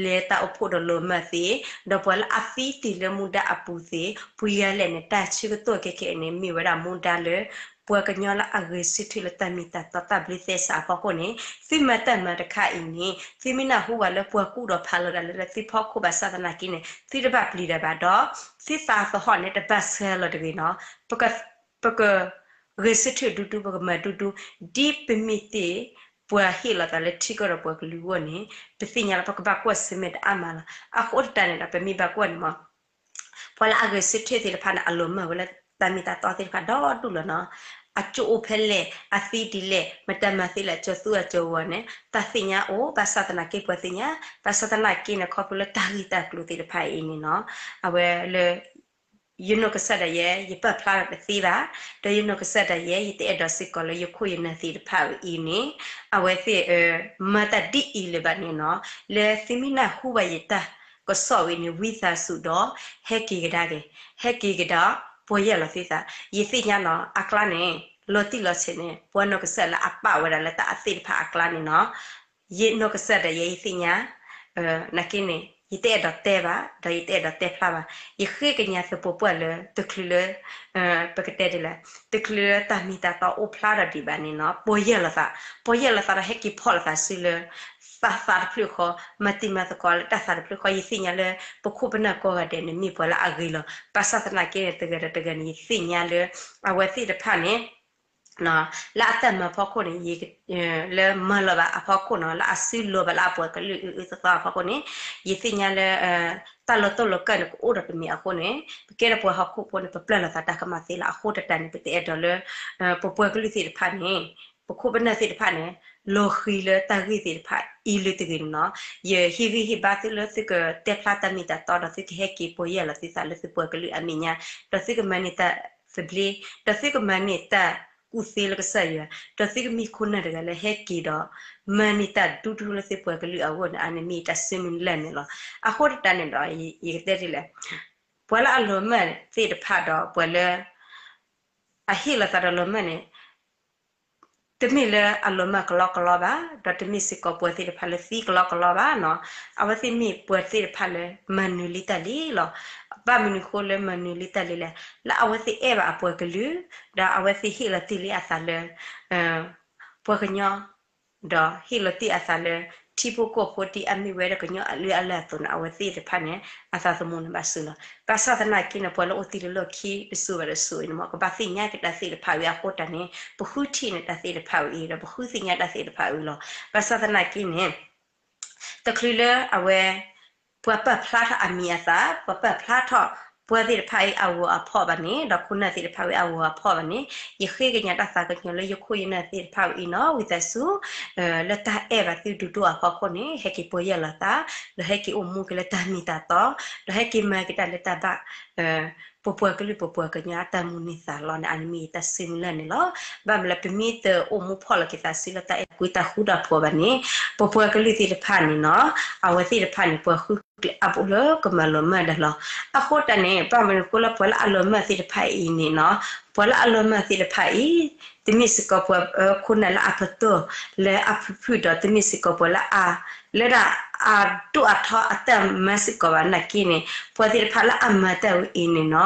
လဲၤတၢ်အိၣ်ဖှိၣ်ဒီးလီၤမၢ်သ့ၣ်, ဒီးပှၤလၢအသံတ့ၢ်လၢမူဒါအပူၤသ့ၣ်, ပှၤဂၤလဲၣ်န့ၣ် တၢ်ဆၢကတီၢ်ခဲခဲအံၤန့ၣ် မ့ၢ်ဝဲဒၣ်မူဒါလၢ ပှၤကညီလၢအဂဲၤဆၢထၢၣ်လၢတၢ်မ့ၢ်တၢ်တီတၢ်ဘျုးသဲစးအဖီခိၣ်န့ၣ် သုမၤတၢ်မၤတခါအံၤန့ၣ် သုမ့ၢ်နၢ်ဟူဘၣ်လၢပှၤကူၣ်ဒီးဖးလီၤဒၣ်လၢသုဖီခိၣ်ဘၣ်ဆၣ်သနာ်က့န့ၣ် သုတဘၣ်ပျံၤဒၣ်ဘၣ်ဒီး သုသးသဟီၣ်န့ၣ် တဘၣ်ဆၢလီၤတဂ့ၤနီၤ, ပက ပက ဂဲၤဆၢထၢၣ်ဒူဒူ ပကမၤဒူဒူ, ဒ်ပမ့ၢ်တ့ၢ် ပှၤဟ့ၣ်လီၤသးလၢထံကီၢ်ဒီးပှၤကလုာ်အဂီၢ်န့ၣ် ပသ့ၣ်ညါလၢပကဘၣ်ကွၢ်ဆၢၣ်မဲာ်တအါမးလီၤ. အဃိတၢ်န့ၣ်ဒီး ပမ့ၢ်ဘၣ်ကွၢ်န့ၣ်မး ပှၤလၢအဂဲၤဆၢထၢၣ်သ့ၣ်တဖၣ်န့ၣ် အလီၤမၢ်ဝဲလၢတၢ်မ့ၢ်တၢ်တီသ့ၣ်တဖၣ်ဒီဒူၣ်လီၤနီၤ. အကၠိအိၣ်ဖဲလဲၣ်, အသံဒ်လဲၣ်, မတၤမၤသ့လဲၣ်, ကၠီၤသူအကၠီၤဝီၤန့ၣ် တၢ်သ့ၣ်ညါအိၣ်, ဘၣ်ဆၣ်သနာ်က့ပှၤသ့ၣ်ညါ, ဘၣ်ဆၣ်သနာ်က့န့ၣ် ခီဖျိလၢတၢ်ဂ့ၢ်တၢ်ကျိၤသ့ၣ်တဖၣ်အံၤန့ၣ်နီၤ, အဝဲလၢ ယနီၢ်ကစၢ်ဒၣ်ယဲ ယပာ်ဖျါထီၣ်တသ့ဘၣ်, ဒီးယနီၢ်ကစၢ်ဒၣ်ယဲ ယတအဲၣ်ဒိးစ့ၢ်ကီးလၢယခိၣ်ယနၢ်သ့ၣ်တဖၣ်ဝဲအံၤန့ၣ်, အဝဲသ့ၣ် မၤတၢ်ဒ်အံၤလၢၤဘၣ်န့ၣ်နီၤ, လၢသုမ့ၢ်နၢ်ဟူဘၣ်ယတၢ်ကစီၣ်ဝဲန့ၣ် ဝံသးစူၤဒီး ဟဲက့ၤကဒါက့ၤ, ဟဲက့ၤကဒါ ပီၢ်ယၢ်လီၤသုသး, ယသ့ၣ်ညါနီၤ အကျါန့ၣ် လီၤတံၢ်လီၤဆဲးန့ၣ် ပှၤနီၢ်ကစၢ်လၢအပာ်ဝဲဒၣ်လၢတၢ်အသ့ၣ်တဖၣ်အကျါန့ၣ်နီၤ ယနီၢ်ကစၢ်ဒၣ်ယဲ ယသ့ၣ်ညါ, နာ်က့န့ၣ် ယတအဲၣ်ဒိးတဲဘၣ် ဒီးယတအဲၣ်ဒိးတဲဖျါဘၣ်, ယဃ့ကညးသပှၢ်ပှၢ်လၢတချုးလၢ ပကတဲဒ်လဲၣ်, တချုးလၢတၢ်မ့ၢ်တၢ်တီအိၣ်ဖျါထီၣ်ဒံးဘၣ်န့ၣ်နီၤ ပီၢ်ယၢ်လီၤသး, ပီၢ်ယၢ်လီၤသးဒီးဟဲက့ၤဖီၣ်လိာ်သးစုလၢ တၢ်သးတဖျၢၣ်ဃီ, မၤတံၤမၤသကိးလၢတၢ်သးတဖျၢၣ်ဃီ, ယသ့ၣ်ညါလၢ ပခိၣ်ပနၢ်ကိးဂၤဒဲးန့ၣ် မ့ၢ်ပှၤလၢအဂ့ၤလီၤ. ဘၣ်ဆၣ်သနာ်က့န့ၣ် တဂၤဒီးတဂၤန့ၣ် ယသ့ၣ်ညါလၢ အဝဲသ့ၣ်တဖၣ်န့ၣ် လၢအတၢ်မၤဖီခိၣ်န့ၣ် လၢမၤလီၤဘၣ်အဖီခိၣ်နီၤ လၢအစုလီၤဘၣ်လၢအပှၤကလုာ်အုးအုးသီသီအဖီခိၣ်န့ၣ် ယသ့ၣ်ညါလၢ တၢ်လီၤတိၢ်လီၤကၢ်န့ၣ် ကအိၣ်ဒီးတမံၤအဃိန့ၣ် ပကဲဒီးပှၤဟီၣ်ခိၣ်ဖိန့ၣ် ပပျၢ်လိာ်သးတၢ်ကမၣ်သ့လီၤ. အဃိတၢ်န့ၣ် ပတအဲၣ်ဒိးလၢ ပပှၤကလုာ်သ့ၣ်တဖၣ်န့ၣ် ပခိၣ်ပနၢ်သ့ၣ်တဖၣ်န့ၣ် လီၤဃံၤလၢတၢ်ဂ့ၢ်သ့ၣ်တဖၣ်အံၤလၢတဂ့ၤန့ၣ်နီၤ. ယဟ့ၣ်ဂံၢ်ဟ့ၣ်ဘါသုလၢသုကတဲဖျါတၢ်မ့ၢ်တၢ်တီဒီး သုကဟဲက့ၤပီၢ်ယၢ်လီၤသုသးလၢသုပှၤကလုာ်အမဲာ်ညါ, ဒီးသုကမၤန့ၢ်တၢ်သဘျ့, ဒီးသုကမၤန့ၢ်တၢ်ကူၣ်သ့လၢကစၢ်ယွၤ, ဒီးသုကမ့ၢ်ခိၣ်နၢ်တဂၤလၢဟဲက့ၤဒီး မၤန့ၢ်တၢ်ဒူဒူလၢသုပှၤကလုာ်အဂီၢ်န့ၣ် အန့ၣ်မ့ၢ်တၢ်ဆၢမုၢ်လၢ်န့ၣ်လီၤ. အဃိတၢ်န့ၣ်ဒီး ယကတဲဒ်လဲၣ်, ပှၤလၢအလီၤမၢ်သ့ၣ်တဖၣ်ဒီးပှၤလၢ အဟ့ၣ်လီၤသးဒီးလီၤမၢ်န့ၣ် တမ့ၢ်လၢအလီၤမၢ်ကလီကလီဘၣ်, ဒီးတမ့ၢ်စ့ၢ်ကီးပှၤသ့ၣ်တဖၣ်လၢသံကလီကလီဘၣ်နီၤ. အဝဲသ့ၣ်မ့ၢ်ပှၤသ့ၣ်တဖၣ်လၢမၤနၢၤလံတၢ်လံလီၤ. ဘၣ်မနုၤဃိလၢမၤနၢၤလံတၢ်လံလဲၣ်, လၢအဝဲသ့ၣ်အဲၣ်ဘၣ်အပှၤကလုာ်, ဒီးအဝဲသ့ၣ်ဟ့ၣ်လီၤတ့ၢ်လံအသးလၢ ပှၤကညီ ဒီးဟ့ၣ်လီၤတ့ၢ်အသးလၢ ထံဖိကီၢ်ဖိဒ်အမ့ၢ်ဝဲဒၣ်ကညီအလုၢ်အလၢ်အသိးန့ၣ် အဝဲသ့ၣ်တဖၣ်န့ၣ် အသးသမူန့ၣ်ဘၣ်စုလီၤ. ဘၣ်ဆၣ်သနာ်က့န့ၣ် ပှၤလၢအိၣ်သံလၢလီၢ်ခံတစိၤဘၣ်တစိၤအံၤန့ၣ်မ့ၢ် ကဘၣ်သ့ၣ်ညါက့ၤတၢ်သ့ၣ်တဖၣ်ဝံၤအဃိတၢ်န့ၣ် ပဃုထံၣ်န့ၢ်တၢ်သ့ၣ်တဖၣ်ဝံၤအဃိတၢ်န့ၣ် ပဃုသ့ၣ်ညါတၢ်သ့ၣ်တဖၣ်ဝံၤလီၤ. ဘၣ်ဆၣ်သနာ်က့န့ၣ် တချုးလၢအဝဲ ပှၤပာ်ဖျါထီၣ်အမံၤအသၣ်, ပှၤပာ်ဖျါထီၣ် ပှၤသ့ၣ်တဖၣ်အံၤအဂီၤအဖီၣ်ဘၣ်န့ၣ်, ဒီးခိၣ်နၢ်သ့ၣ်တဖၣ်ဝံၤအဂီၤအဖီၣ်ဘၣ်န့ၣ်, ယဃ့ကညးတၢ်သးကညီၤလၢယခိၣ်ယနၢ်သ့ၣ်တဖၣ်ဝံၤအံၤနီၤ, ဝံသးစူၤ လၢတၢ်အဲၣ်ဘၣ်သုဒုးဒိၣ်အဖီခိၣ်န့ၣ် ဟဲက့ၤပီၢ်ယၢ်လီၤသး, ဒီးဟဲက့ၤအိၣ်မူက့ၤလၢတၢ်မ့ၢ်တၢ်တီ, ဒီးဟဲက့ၤမၤက့ၤတၢ်လၢတၢ်ဘၣ် ပပှၤကလုာ်ပပှၤကညီအတၢ်မုၢ်န့ၢ်သးလီၤန့ၣ် အန့ၣ်မ့ၢ်ယတၢ်ဆၢမုၢ်လၢ်န့ၣ်လီၤ. ဘၣ်မနုၤလၢပမ့ၢ်တအိၣ်မူဖီၣ်လီၤက့ၤသးစုလၢတၢ်အဲၣ်ကွံတၢ်ဃူတၢ်ဖိးဘၣ်န့ၣ်, ပပှၤကလုာ်သ့ၣ်တဖၣ်န့ၣ်နီၤ, အဝဲသ့ၣ်တဖၣ်န့ၣ် ပှၤဃုကျဲအါဘိလၢကမၤလီၤမၢ်ဒၣ်လီၤ. အဃိတၢ်န့ၣ် ဘၣ်မနုၤဃိလၢပှၤလၢအလီၤမၢ်သ့ၣ်တဖၣ်အံၤန့ၣ်နီၤ, ပှၤလၢအလီၤမၢ်သ့ၣ်တဖၣ်အံၤ တမ့ၢ်စ့ၢ်ကီးပှၤခိၣ်နၢ်လၢအပတီၢ်လၢအဖုၣ်ဖုၣ်ဒီး တမ့ၢ်စ့ၢ်ကီးပှၤလၢအ လၢဒၣ် အဒိၣ်အထီအတၢ်မၤစ့ၢ်ကီးဘၣ်နာ်က့န့ၣ် ပှၤသ့ၣ်တဖၣ်လၢအမၤတၢ်ဝဲအံၤန့ၣ်နီၤ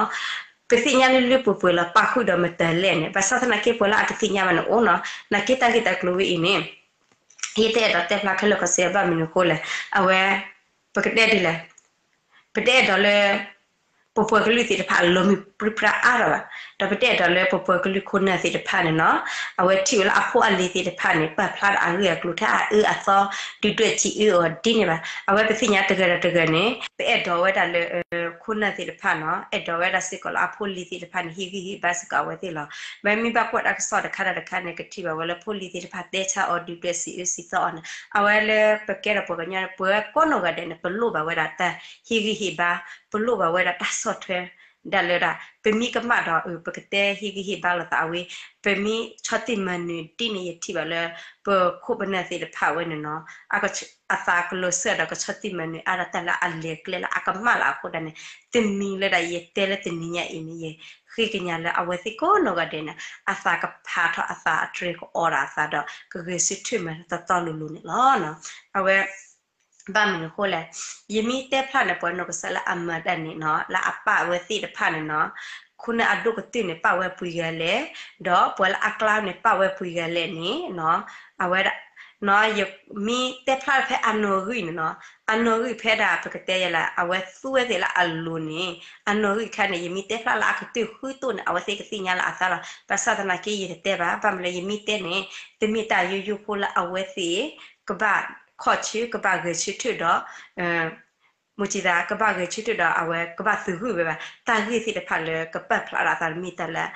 ပသ့ၣ်ညါလၢလၢပှဲၤပှဲၤလီၤ ပာ်ဃုာ်ဒီးမတၤလဲၣ်န့ၣ် ဘၣ်ဆၣ်သနာ်က့ ပှၤလၢအကသ့ၣ်ညါဘၣ်န့ၣ်အိၣ်နီၤ နာ်က့တၢ်ဂ့ၢ်တၢ်ကျိၤဝဲအံၤန့ၣ် ယတအဲၣ်ဒိးတဲဖျါခဲလၢာ်ကီးစ့ဘၣ်မနုၤအဃိလဲၣ် အဝဲ ပကတဲဒ်လဲၣ် ပတအဲၣ်ဒိးလၢ ပပှၤကလုာ်သ့ၣ်တဖၣ်အလီၤမုၢ်ပြံပြါအါထီၣ်ဘၣ်, ဒီးပတအဲၣ်ဒိးလၢပပှၤကလုာ်ခိၣ်နၢ်သ့ၣ်တဖၣ်န့ၣ်နီၤ အဝဲထံၣ်ဝဲလၢအဖိအလံၤသ့ၣ်တဖၣ်န့ၣ် ပာ်ဖျါဒီးအဂ့ၢ်အကျိၤထဲအအၢအသီ ဒုၣ်ဒွဲၣ်စံးအၢအီၤဒ်န့ၣ်ဘၣ်. အဝဲပသ့ၣ်ညါတဂၤဒီးတဂၤန့ၣ် ပအဲၣ်ဒိးဝဲဒၣ်လၢ ခိၣ်နၢ်သ့ၣ်တဖၣ်နီၤ အဲၣ်ဒိးဝဲဒၣ်စ့ၢ်ကီးလၢအဖိလံၤသ့ၣ်တဖၣ်န့ၣ် ဟ့ၣ်ဂံၢ်ဟ့ၣ်ဘါစ့ၢ်ကီးအဝဲသ့ၣ်လီၤ. မ့မ့ၢ်ဘၣ်ကွၢ်တၢ်ကစီၣ်တခါဒီးတခါန့ၣ် ကထံၣ်ဘၣ်ဝဲလၢဖိလံၤသ့ၣ်တဖၣ်တဲဆါအီၤ ဒုၣ်ဒွဲၣ်စံးအၢစံးသီအီၤန့ၣ် အဝဲလၢပကဲထီၣ်ပှၤကညီ ပှၤကိးနီၢ်ဂၤဒဲးန့ၣ် ပလိၣ်ဘၣ်ဝဲဒၣ်တၢ်ဟ့ၣ်ဂံၢ်ဟ့ၣ်ဘါ, ပလိၣ်ဘၣ်ဝဲဒၣ်တၢ်ဆီၣ်ထွဲ ဒၣ်လၢဒၣ် ပမ့ၢ်ကမၣ်ဒီး ပကတဲဟ့ၣ်ဂံၢ်ဟ့ၣ်ဘါလိာ်သးအဝဲ, ပမ့ၢ်ဆီၣ်တံၢ်မၤနၢၤဒ်န့ၣ် ယထံၣ်ဘၣ်လၢ ပခိၣ်ပနၢ်သ့ၣ်တဖၣ်ဝဲန့ၣ်နီၤ အသးကလီၤစၢၤဒီးကဆီၣ်တံၢ်မၤနၢၤအါဒီးတၢ်လၢအလဲၤကျဲလၢအကမၣ်လၢအဃိဒၣ်န့ၣ် တမံၤလၢဒၣ်ယတဲလၢတနံၤညါအံၤန့ၣ် ယဃ့ကညးလၢအဝဲသ့ၣ်ကိးနီၢ်ဂၤဒဲးန့ၣ် အသးကဖးထီၣ်အသးအတြဲၤကအီဒၣ်အသးဒီး ကဂဲၤဆၢထၢၣ်မၤတတီတီလိၤလိၤန့ၣ်လီၤ. အဝဲ ဘၣ်မနုၤအဃိလဲၣ်, ယမ့ၢ်တဲဖျါန့ၣ် ပှၤနီၢ်ကစၢ်လၢအမၤတၢ်န့ၣ်နီၤ လၢအပာ်ဝဲသ့ၣ်တဖၣ်န့ၣ်နီၤ, ခိၣ်နၢ်အဒိၣ်ကတၢၢ်န့ၣ် ပာ်ဝဲပှဲၤဂၤလဲၣ်, ဒီးပှၤလၢအကျါန့ၣ် ပာ်ဝဲပှဲၤဂၤလဲၣ်န့ၣ်နီၤ, အဝဲဒၣ် ယမ့ၢ်တဲဖျါဖဲအနီၢ်ဂံၢ်န့ၣ်နီၤ, အနီၢ်ဂံၢ်ဖဲဒၣ်ပကတဲယဲလၢ အဝဲသူဝဲသ့ၣ်လၢအလိၤန့ၣ် အနီၢ်ဂံၢ်ခါန့ၣ် ယမ့ၢ်တဲဖျါလၢအကတၢၢ်ဃုတိၢ်န့ၣ် အဝဲသ့ၣ်ကသ့ၣ်ညါလၢအသးလီၤ. ဘၣ်ဆၣ်သနာ်က့ယတတဲဘၣ်, ဘၣ်မနုၤလၢယမ့ၢ်တဲန့ၣ် တမ့ၢ်တၢ်ယိယိဖိလၢအဝဲသ့ၣ် ကဘၣ်ခီၣ်ဆၢ ကဘၣ်ဂဲၤဆၢထၢၣ်ဒီး မုၢ်ဆံသး ကဘၣ်ဂဲၤဆၢထၢၣ်ဒီးအဝဲကဘၣ်သုးဂုာ်ဝဲဘၣ်. တၢ်ဂ့ၢ်သ့ၣ်တဖၣ်လၢကပာ်ဖျါဒီးအသးတမ့ၢ်တၢ်လၢ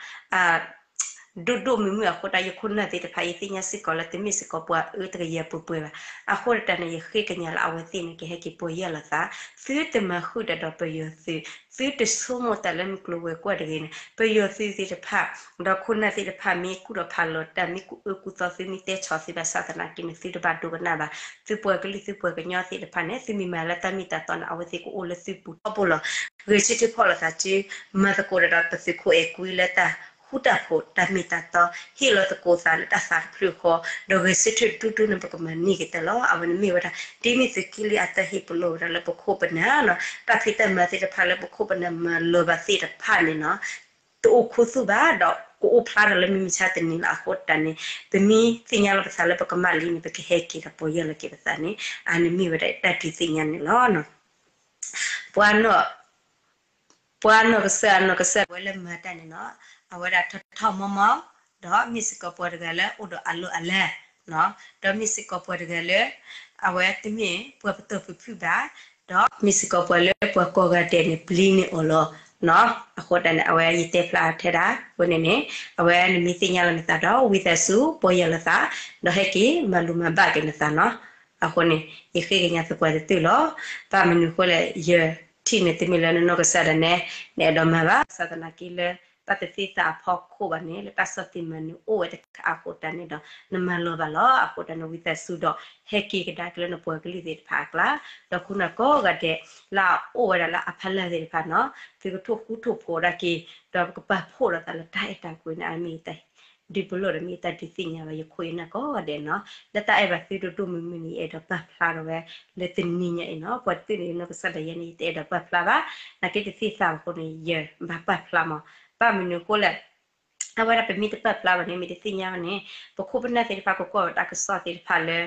ဒိၣ်ဒိၣ်မုၢ်မုၢ်အဃိတၢ် ယခိၣ်နၢ်သ့ၣ်တဖၣ် ယသ့ၣ်ညါစ့ၢ်ကီးလၢတမ့ၢ်စ့ၢ်ကီးပှၤအၢတကယၤပှဲၤပှဲၤဘၣ်. အဃိတၢ်န့ၣ် ယဃ့ကညးလၢအဝဲသ့ၣ်န့ၣ် ကဟဲက့ၤပီၢ်ယၢ်လီၤသး, သုတမၤဃုာ်တၢ်ဒီးပယီၤသုး, သုတဆိကမိၣ်တၢ်လၢမုၢ်ကျိၤဝဲၤကွာ်တဂ့ၤန့ၣ် ပယီၤသုးသ့ၣ်တဖၣ် ဒီးခိၣ်နၢ်သ့ၣ်တဖၣ် မ့ၢ်ကူၣ်ထီၣ်ဖးလီၤတၢ် မ့ၢ်ကူၣ်အၢကူၣ်သီသု မ့ၢ်တဲဆီၣ်သုဘၣ်ဆၣ်သနာ်က့န့ၣ် သုတဘၣ်ဒိကနၣ်ဘၣ်. သုပှၤကလုာ်သုပှၤကညီသ့ၣ်တဖၣ်န့ၣ် သုမ့ၢ်မၤလၢတၢ်မ့ၢ်တၢ်တီန့ၣ် အဝဲသ့ၣ်ကအိၣ်လၢသုပူၤထီဘိလီၤ. ဂဲၤဆၢထၢၣ်ဖီၣ်လိာ်သးစု မၤသကိးဒီးပသုးခိၣ်အဲၣ်ကွံလၢတၢ်ဃူတၢ်ဖိး တၢ်မ့ၢ်တၢ်တီ, ဟ့ၣ်လီၤသကိးသးလၢတၢ်သးတဖျၢၣ်ဃီ, ဒီးဂဲၤဆၢထၢၣ်ဒူဒူန့ၣ် ပကမၤန့ၢ်က့ၤတၢ်လီၤ. အဝဲန့ၣ်မ့ၢ်ဝဲဒၣ် ဒ်မ့ၢ်သုးက့လွံၢ်အတၢ်ဟ့ၣ်ပလီၢ်ဝဲဒၣ်လၢပခိၣ်ပနၢ်နီၤ, တၢ်ဖံးတၢ်မၤသ့ၣ်တဖၣ်လၢပခိၣ်ပနၢ်မၤလီၤဘၣ်သ့ၣ်တဖၣ်န့ၣ်နီၤ တအိၣ်ခူသူၣ်ဘၣ် ဒီးကအိၣ်ဖျါထီၣ်လၢမုၢ်မဆါတနံၤလၢအဃိတၢ်န့ၣ် ပမ့ၢ်သ့ၣ်ညါလီၤပသးလၢပကမၣ်လံန့ၣ် ပကဟဲက့ၤဒီးပီၢ်ယၢ်လီၤက့ၤပသးန့ၣ် အန့ၣ်မ့ၢ်ဝဲဒၣ်တၢ်ဒုးသ့ၣ်ညါန့ၣ်လီၤ. ပှၤ ပှၤနီၢ်ကစၢ်နီၢ်ကစၢ်ဝဲလၢမၤတၢ်န့ၣ်နီၤ အဝဲဒၣ်ထီထီမီမီ ဒီးမ့ၢ်စ့ၢ်ကီးပှၤတဂၤလၢအိၣ်ဒီးအလီၢ်အလၤ ဒီးမ့ၢ်စ့ၢ်ကီးပှၤတဂၤလၢ အဝဲတမ့ၢ်ပှၤပတီၢ်ဖုၣ်ဖုၣ်ဘၣ်, ဒီးမ့ၢ်စ့ၢ်ကီးပှၤလၢပှၤကိးဂၤဒဲးန့ၣ် ပျံၤန့ၢ်အီၤလီၤ. အဃိတၢ်န့ၣ် အဝဲယတဲဖျါထဲဒၣ်အဃိန့ၣ်န့ၣ် အဝဲနမ့ၢ်သ့ၣ်ညါလီၤနသးဒီး ဝံသးစူၤ ပီၢ်ယၢ်လီၤသး ဒီးဟဲက့ၤမၤလိၤမၤဘၣ်က့ၤနသးနီၤ. အဃိန့ၣ် ယဃ့ကညးသပှၢ်တတုၤလီၤ. ဘၣ်မနုၤအဃိလဲၣ် ယထံၣ်န့ၣ်တမ့ၢ်လၢနနီၢ်ကစၢ်ဒၣ်နဲ နအဲၣ်ဒိးမၤဘၣ် ဘၣ်ဆၣ်သနာ်က့လၢ တၢ်တသ့သးအဖီခိၣ်ဘၣ်န့ၣ် လၢတၢ်ဆီၣ်တံၢ်မၤနၢၤအိၣ်ဝဲတခါအဃိတၢ်န့ၣ်ဒီး နမၤလီၤဘၣ်လီၤ. အဃိတၢ်န့ၣ် ဝံသးစူၤဒီး ဟဲက့ၤကဒါက့ၤလၢနပှၤကလုာ်သ့ၣ်တဖၣ်အကျါ, ဒီးခိၣ်နၢ်ကိးဂၤဒဲး လၢအအိၣ်ဝဲဒၣ်လၢအဖီလာ်သ့ၣ်တဖၣ်နီၤ သုကထိၣ်ဃူထိၣ်ဖိးဒၣ်က့ၤ ဒီးပကပာ်ဖှိၣ်ဒီးသးလၢတၢ်အဲၣ်တၢ်ကွံန့ၣ် အမ့ၢ်တၢ် ဒုးပလီၢ်ဒီးမ့ၢ်တၢ်ဒုးသ့ၣ်ညါဘၣ် ယခိၣ်ယနၢ်ကိးဂၤဒဲးနီၤ. လၢတၢ်အဲၣ်ဘၣ်သုဒိၣ်ဒိၣ်မုၢ်မုၢ်န့ၣ် ယအဲၣ်ဒိးပာ်ဖျါထီၣ်ဝဲ လၢတနံၤညါအံၤနီၤ. ပှၤတတုၤန့ၣ် နီၢ်ကစၢ်ဒၣ်ယဲန့ၣ် ယတအဲၣ်ဒိးပာ်ဖျါဘၣ်, နာ်က့တသ့သးဘၣ်အဃိန့ၣ် ယဘၣ်ပာ်ဖျါမး. ဘၣ်မနုၤအဃိလဲၣ် အဝဲဒၣ်ပမ့ၢ်တပာ်ဖျါဘၣ်န့ၣ် မ့ၢ်တသ့ၣ်ညါဘၣ်န့ၣ် ပခိၣ်ပနၢ်သ့ၣ်တဖၣ်ကကွၢ်ဝဲတၢ်ကစီၣ်သ့ၣ်တဖၣ်လၢ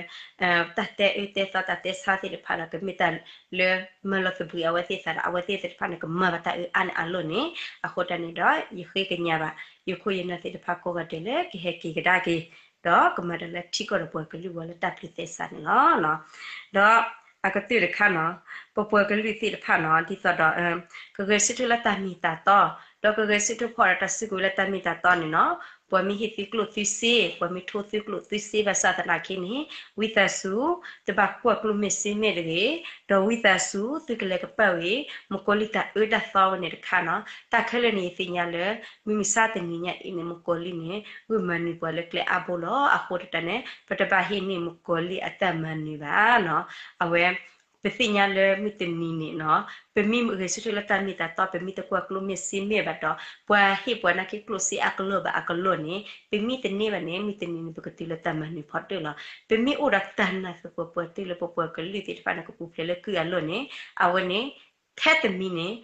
တၢ်တဲအၢတဲသီတၢ်တဲဆါသ့ၣ်တဖၣ်ဒီး ကမ့ၢ်တၢ်လၢမၤလီၤသဘှံးအဝဲသ့ၣ်သးဒီး အဝဲသ့ၣ်သ့ၣ်တဖၣ်န့ၣ် ကမၤဘၣ်တၢ်အၢအါန့ၣ်အလီၢ်န့ၣ် အဃိတၢ်န့ၣ်ဒီး ယဃ့ကညးဘၣ် ယခိၣ်ယနၢ်သ့ၣ်တဖၣ်ကိးဂၤဒဲးလၢကဟဲက့ၤကဒါက့ၤ ဒီးကမၤတၢ်လၢထံကီၢ်ဒီးပှၤကလုာ်ဝဲလၢတၢ်ဘျုးသဲစးန့ၣ်လီၤ. ဒီးအကတၢၢ်တခါနီၤ ပပှၤကလုာ်သ့ၣ်တဖၣ်နီၤ ဒ်သိးဒီး ကဂဲၤဆၢထၢၣ်လၢတၢ်မ့ၢ်တၢ်တီ ဒီးကဂဲၤဆၢထၢၣ်ဖီၣ်ဒီးတၢ်စုကဝဲၤလၢတၢ်မ့ၢ်တၢ်တီန့ၣ်နီၤ ပှၤမ့ၢ်ဟ့ၣ်သုကျိၣ်သုစ့ ပှၤမ့ၢ်ထိသုကျိၣ်သုစ့ဘၣ်ဆၣ်သနာ်က့န့ၣ် ဝံသးစူၤ တဘၣ်ကွၢ်ကျိၣ်မ့ၢ်စ့မ့ၢ်တဂ့ၤ, ဒီးဝံသးစူၤ သုကလဲၤကပာ်ဝဲ မုၣ်ကီၤလံၢ်တၢ်အၢတၢ်သီဝဲန့ၣ်တခါနီၤ တၢ်ခဲလၢာ်န့ၣ် ယသ့ၣ်ညါလၢ မုၢ်မဆါတနံၤညါအံၤန့ၣ် မုၣ်ကီၤလံၢ်န့ၣ် ဂုာ်မၤနၢၤပှၤလၢကျဲအါဘိလီၤ. အဃိတၢ်န့ၣ် ပတဘၣ်ဟ့ၣ်န့ၢ်မုၣ်ကီၤလံၢ်အတၢ်မၤနၢၤဘၣ်နီၤ အဝဲ ပသ့ၣ်ညါလၢမုၢ်တနံၤန့ၣ်နီၤ, ပမ့ၢ်ဂဲၤဆၢထၢၣ်လၢတၢ်မ့ၢ်တၢ်တီ, ပမ့ၢ်တကွၢ်ကျိၣ်မ့ၢ်စ့မ့ၢ်ဘၣ်ဒီး ပှၤဟ့ၣ်ပှၤနာ်က့ကျိၣ်စ့အကလီၢ်ဘၣ်အကလီၢ်န့ၣ် ပမ့ၢ်တန့ၢ်ဘၣ်န့ၣ် မုၢ်တနံၤန့ၣ် ပကတုၤလၢတၢ်မၤနၢၤဖီတၢၣ်လီၤ. ပမ့ၢ်အိၣ်ဒီးတၢ်နာ်သပှၢ်ပှၢ်တုၤလၢပပှၤကလုာ်သ့ၣ်တဖၣ်န့ၣ် ကပူၤဖျဲးလၢကုၢ်အလီၢ်န့ၣ် အဝဲန့ၣ် ထဲတမံၤန့ၣ်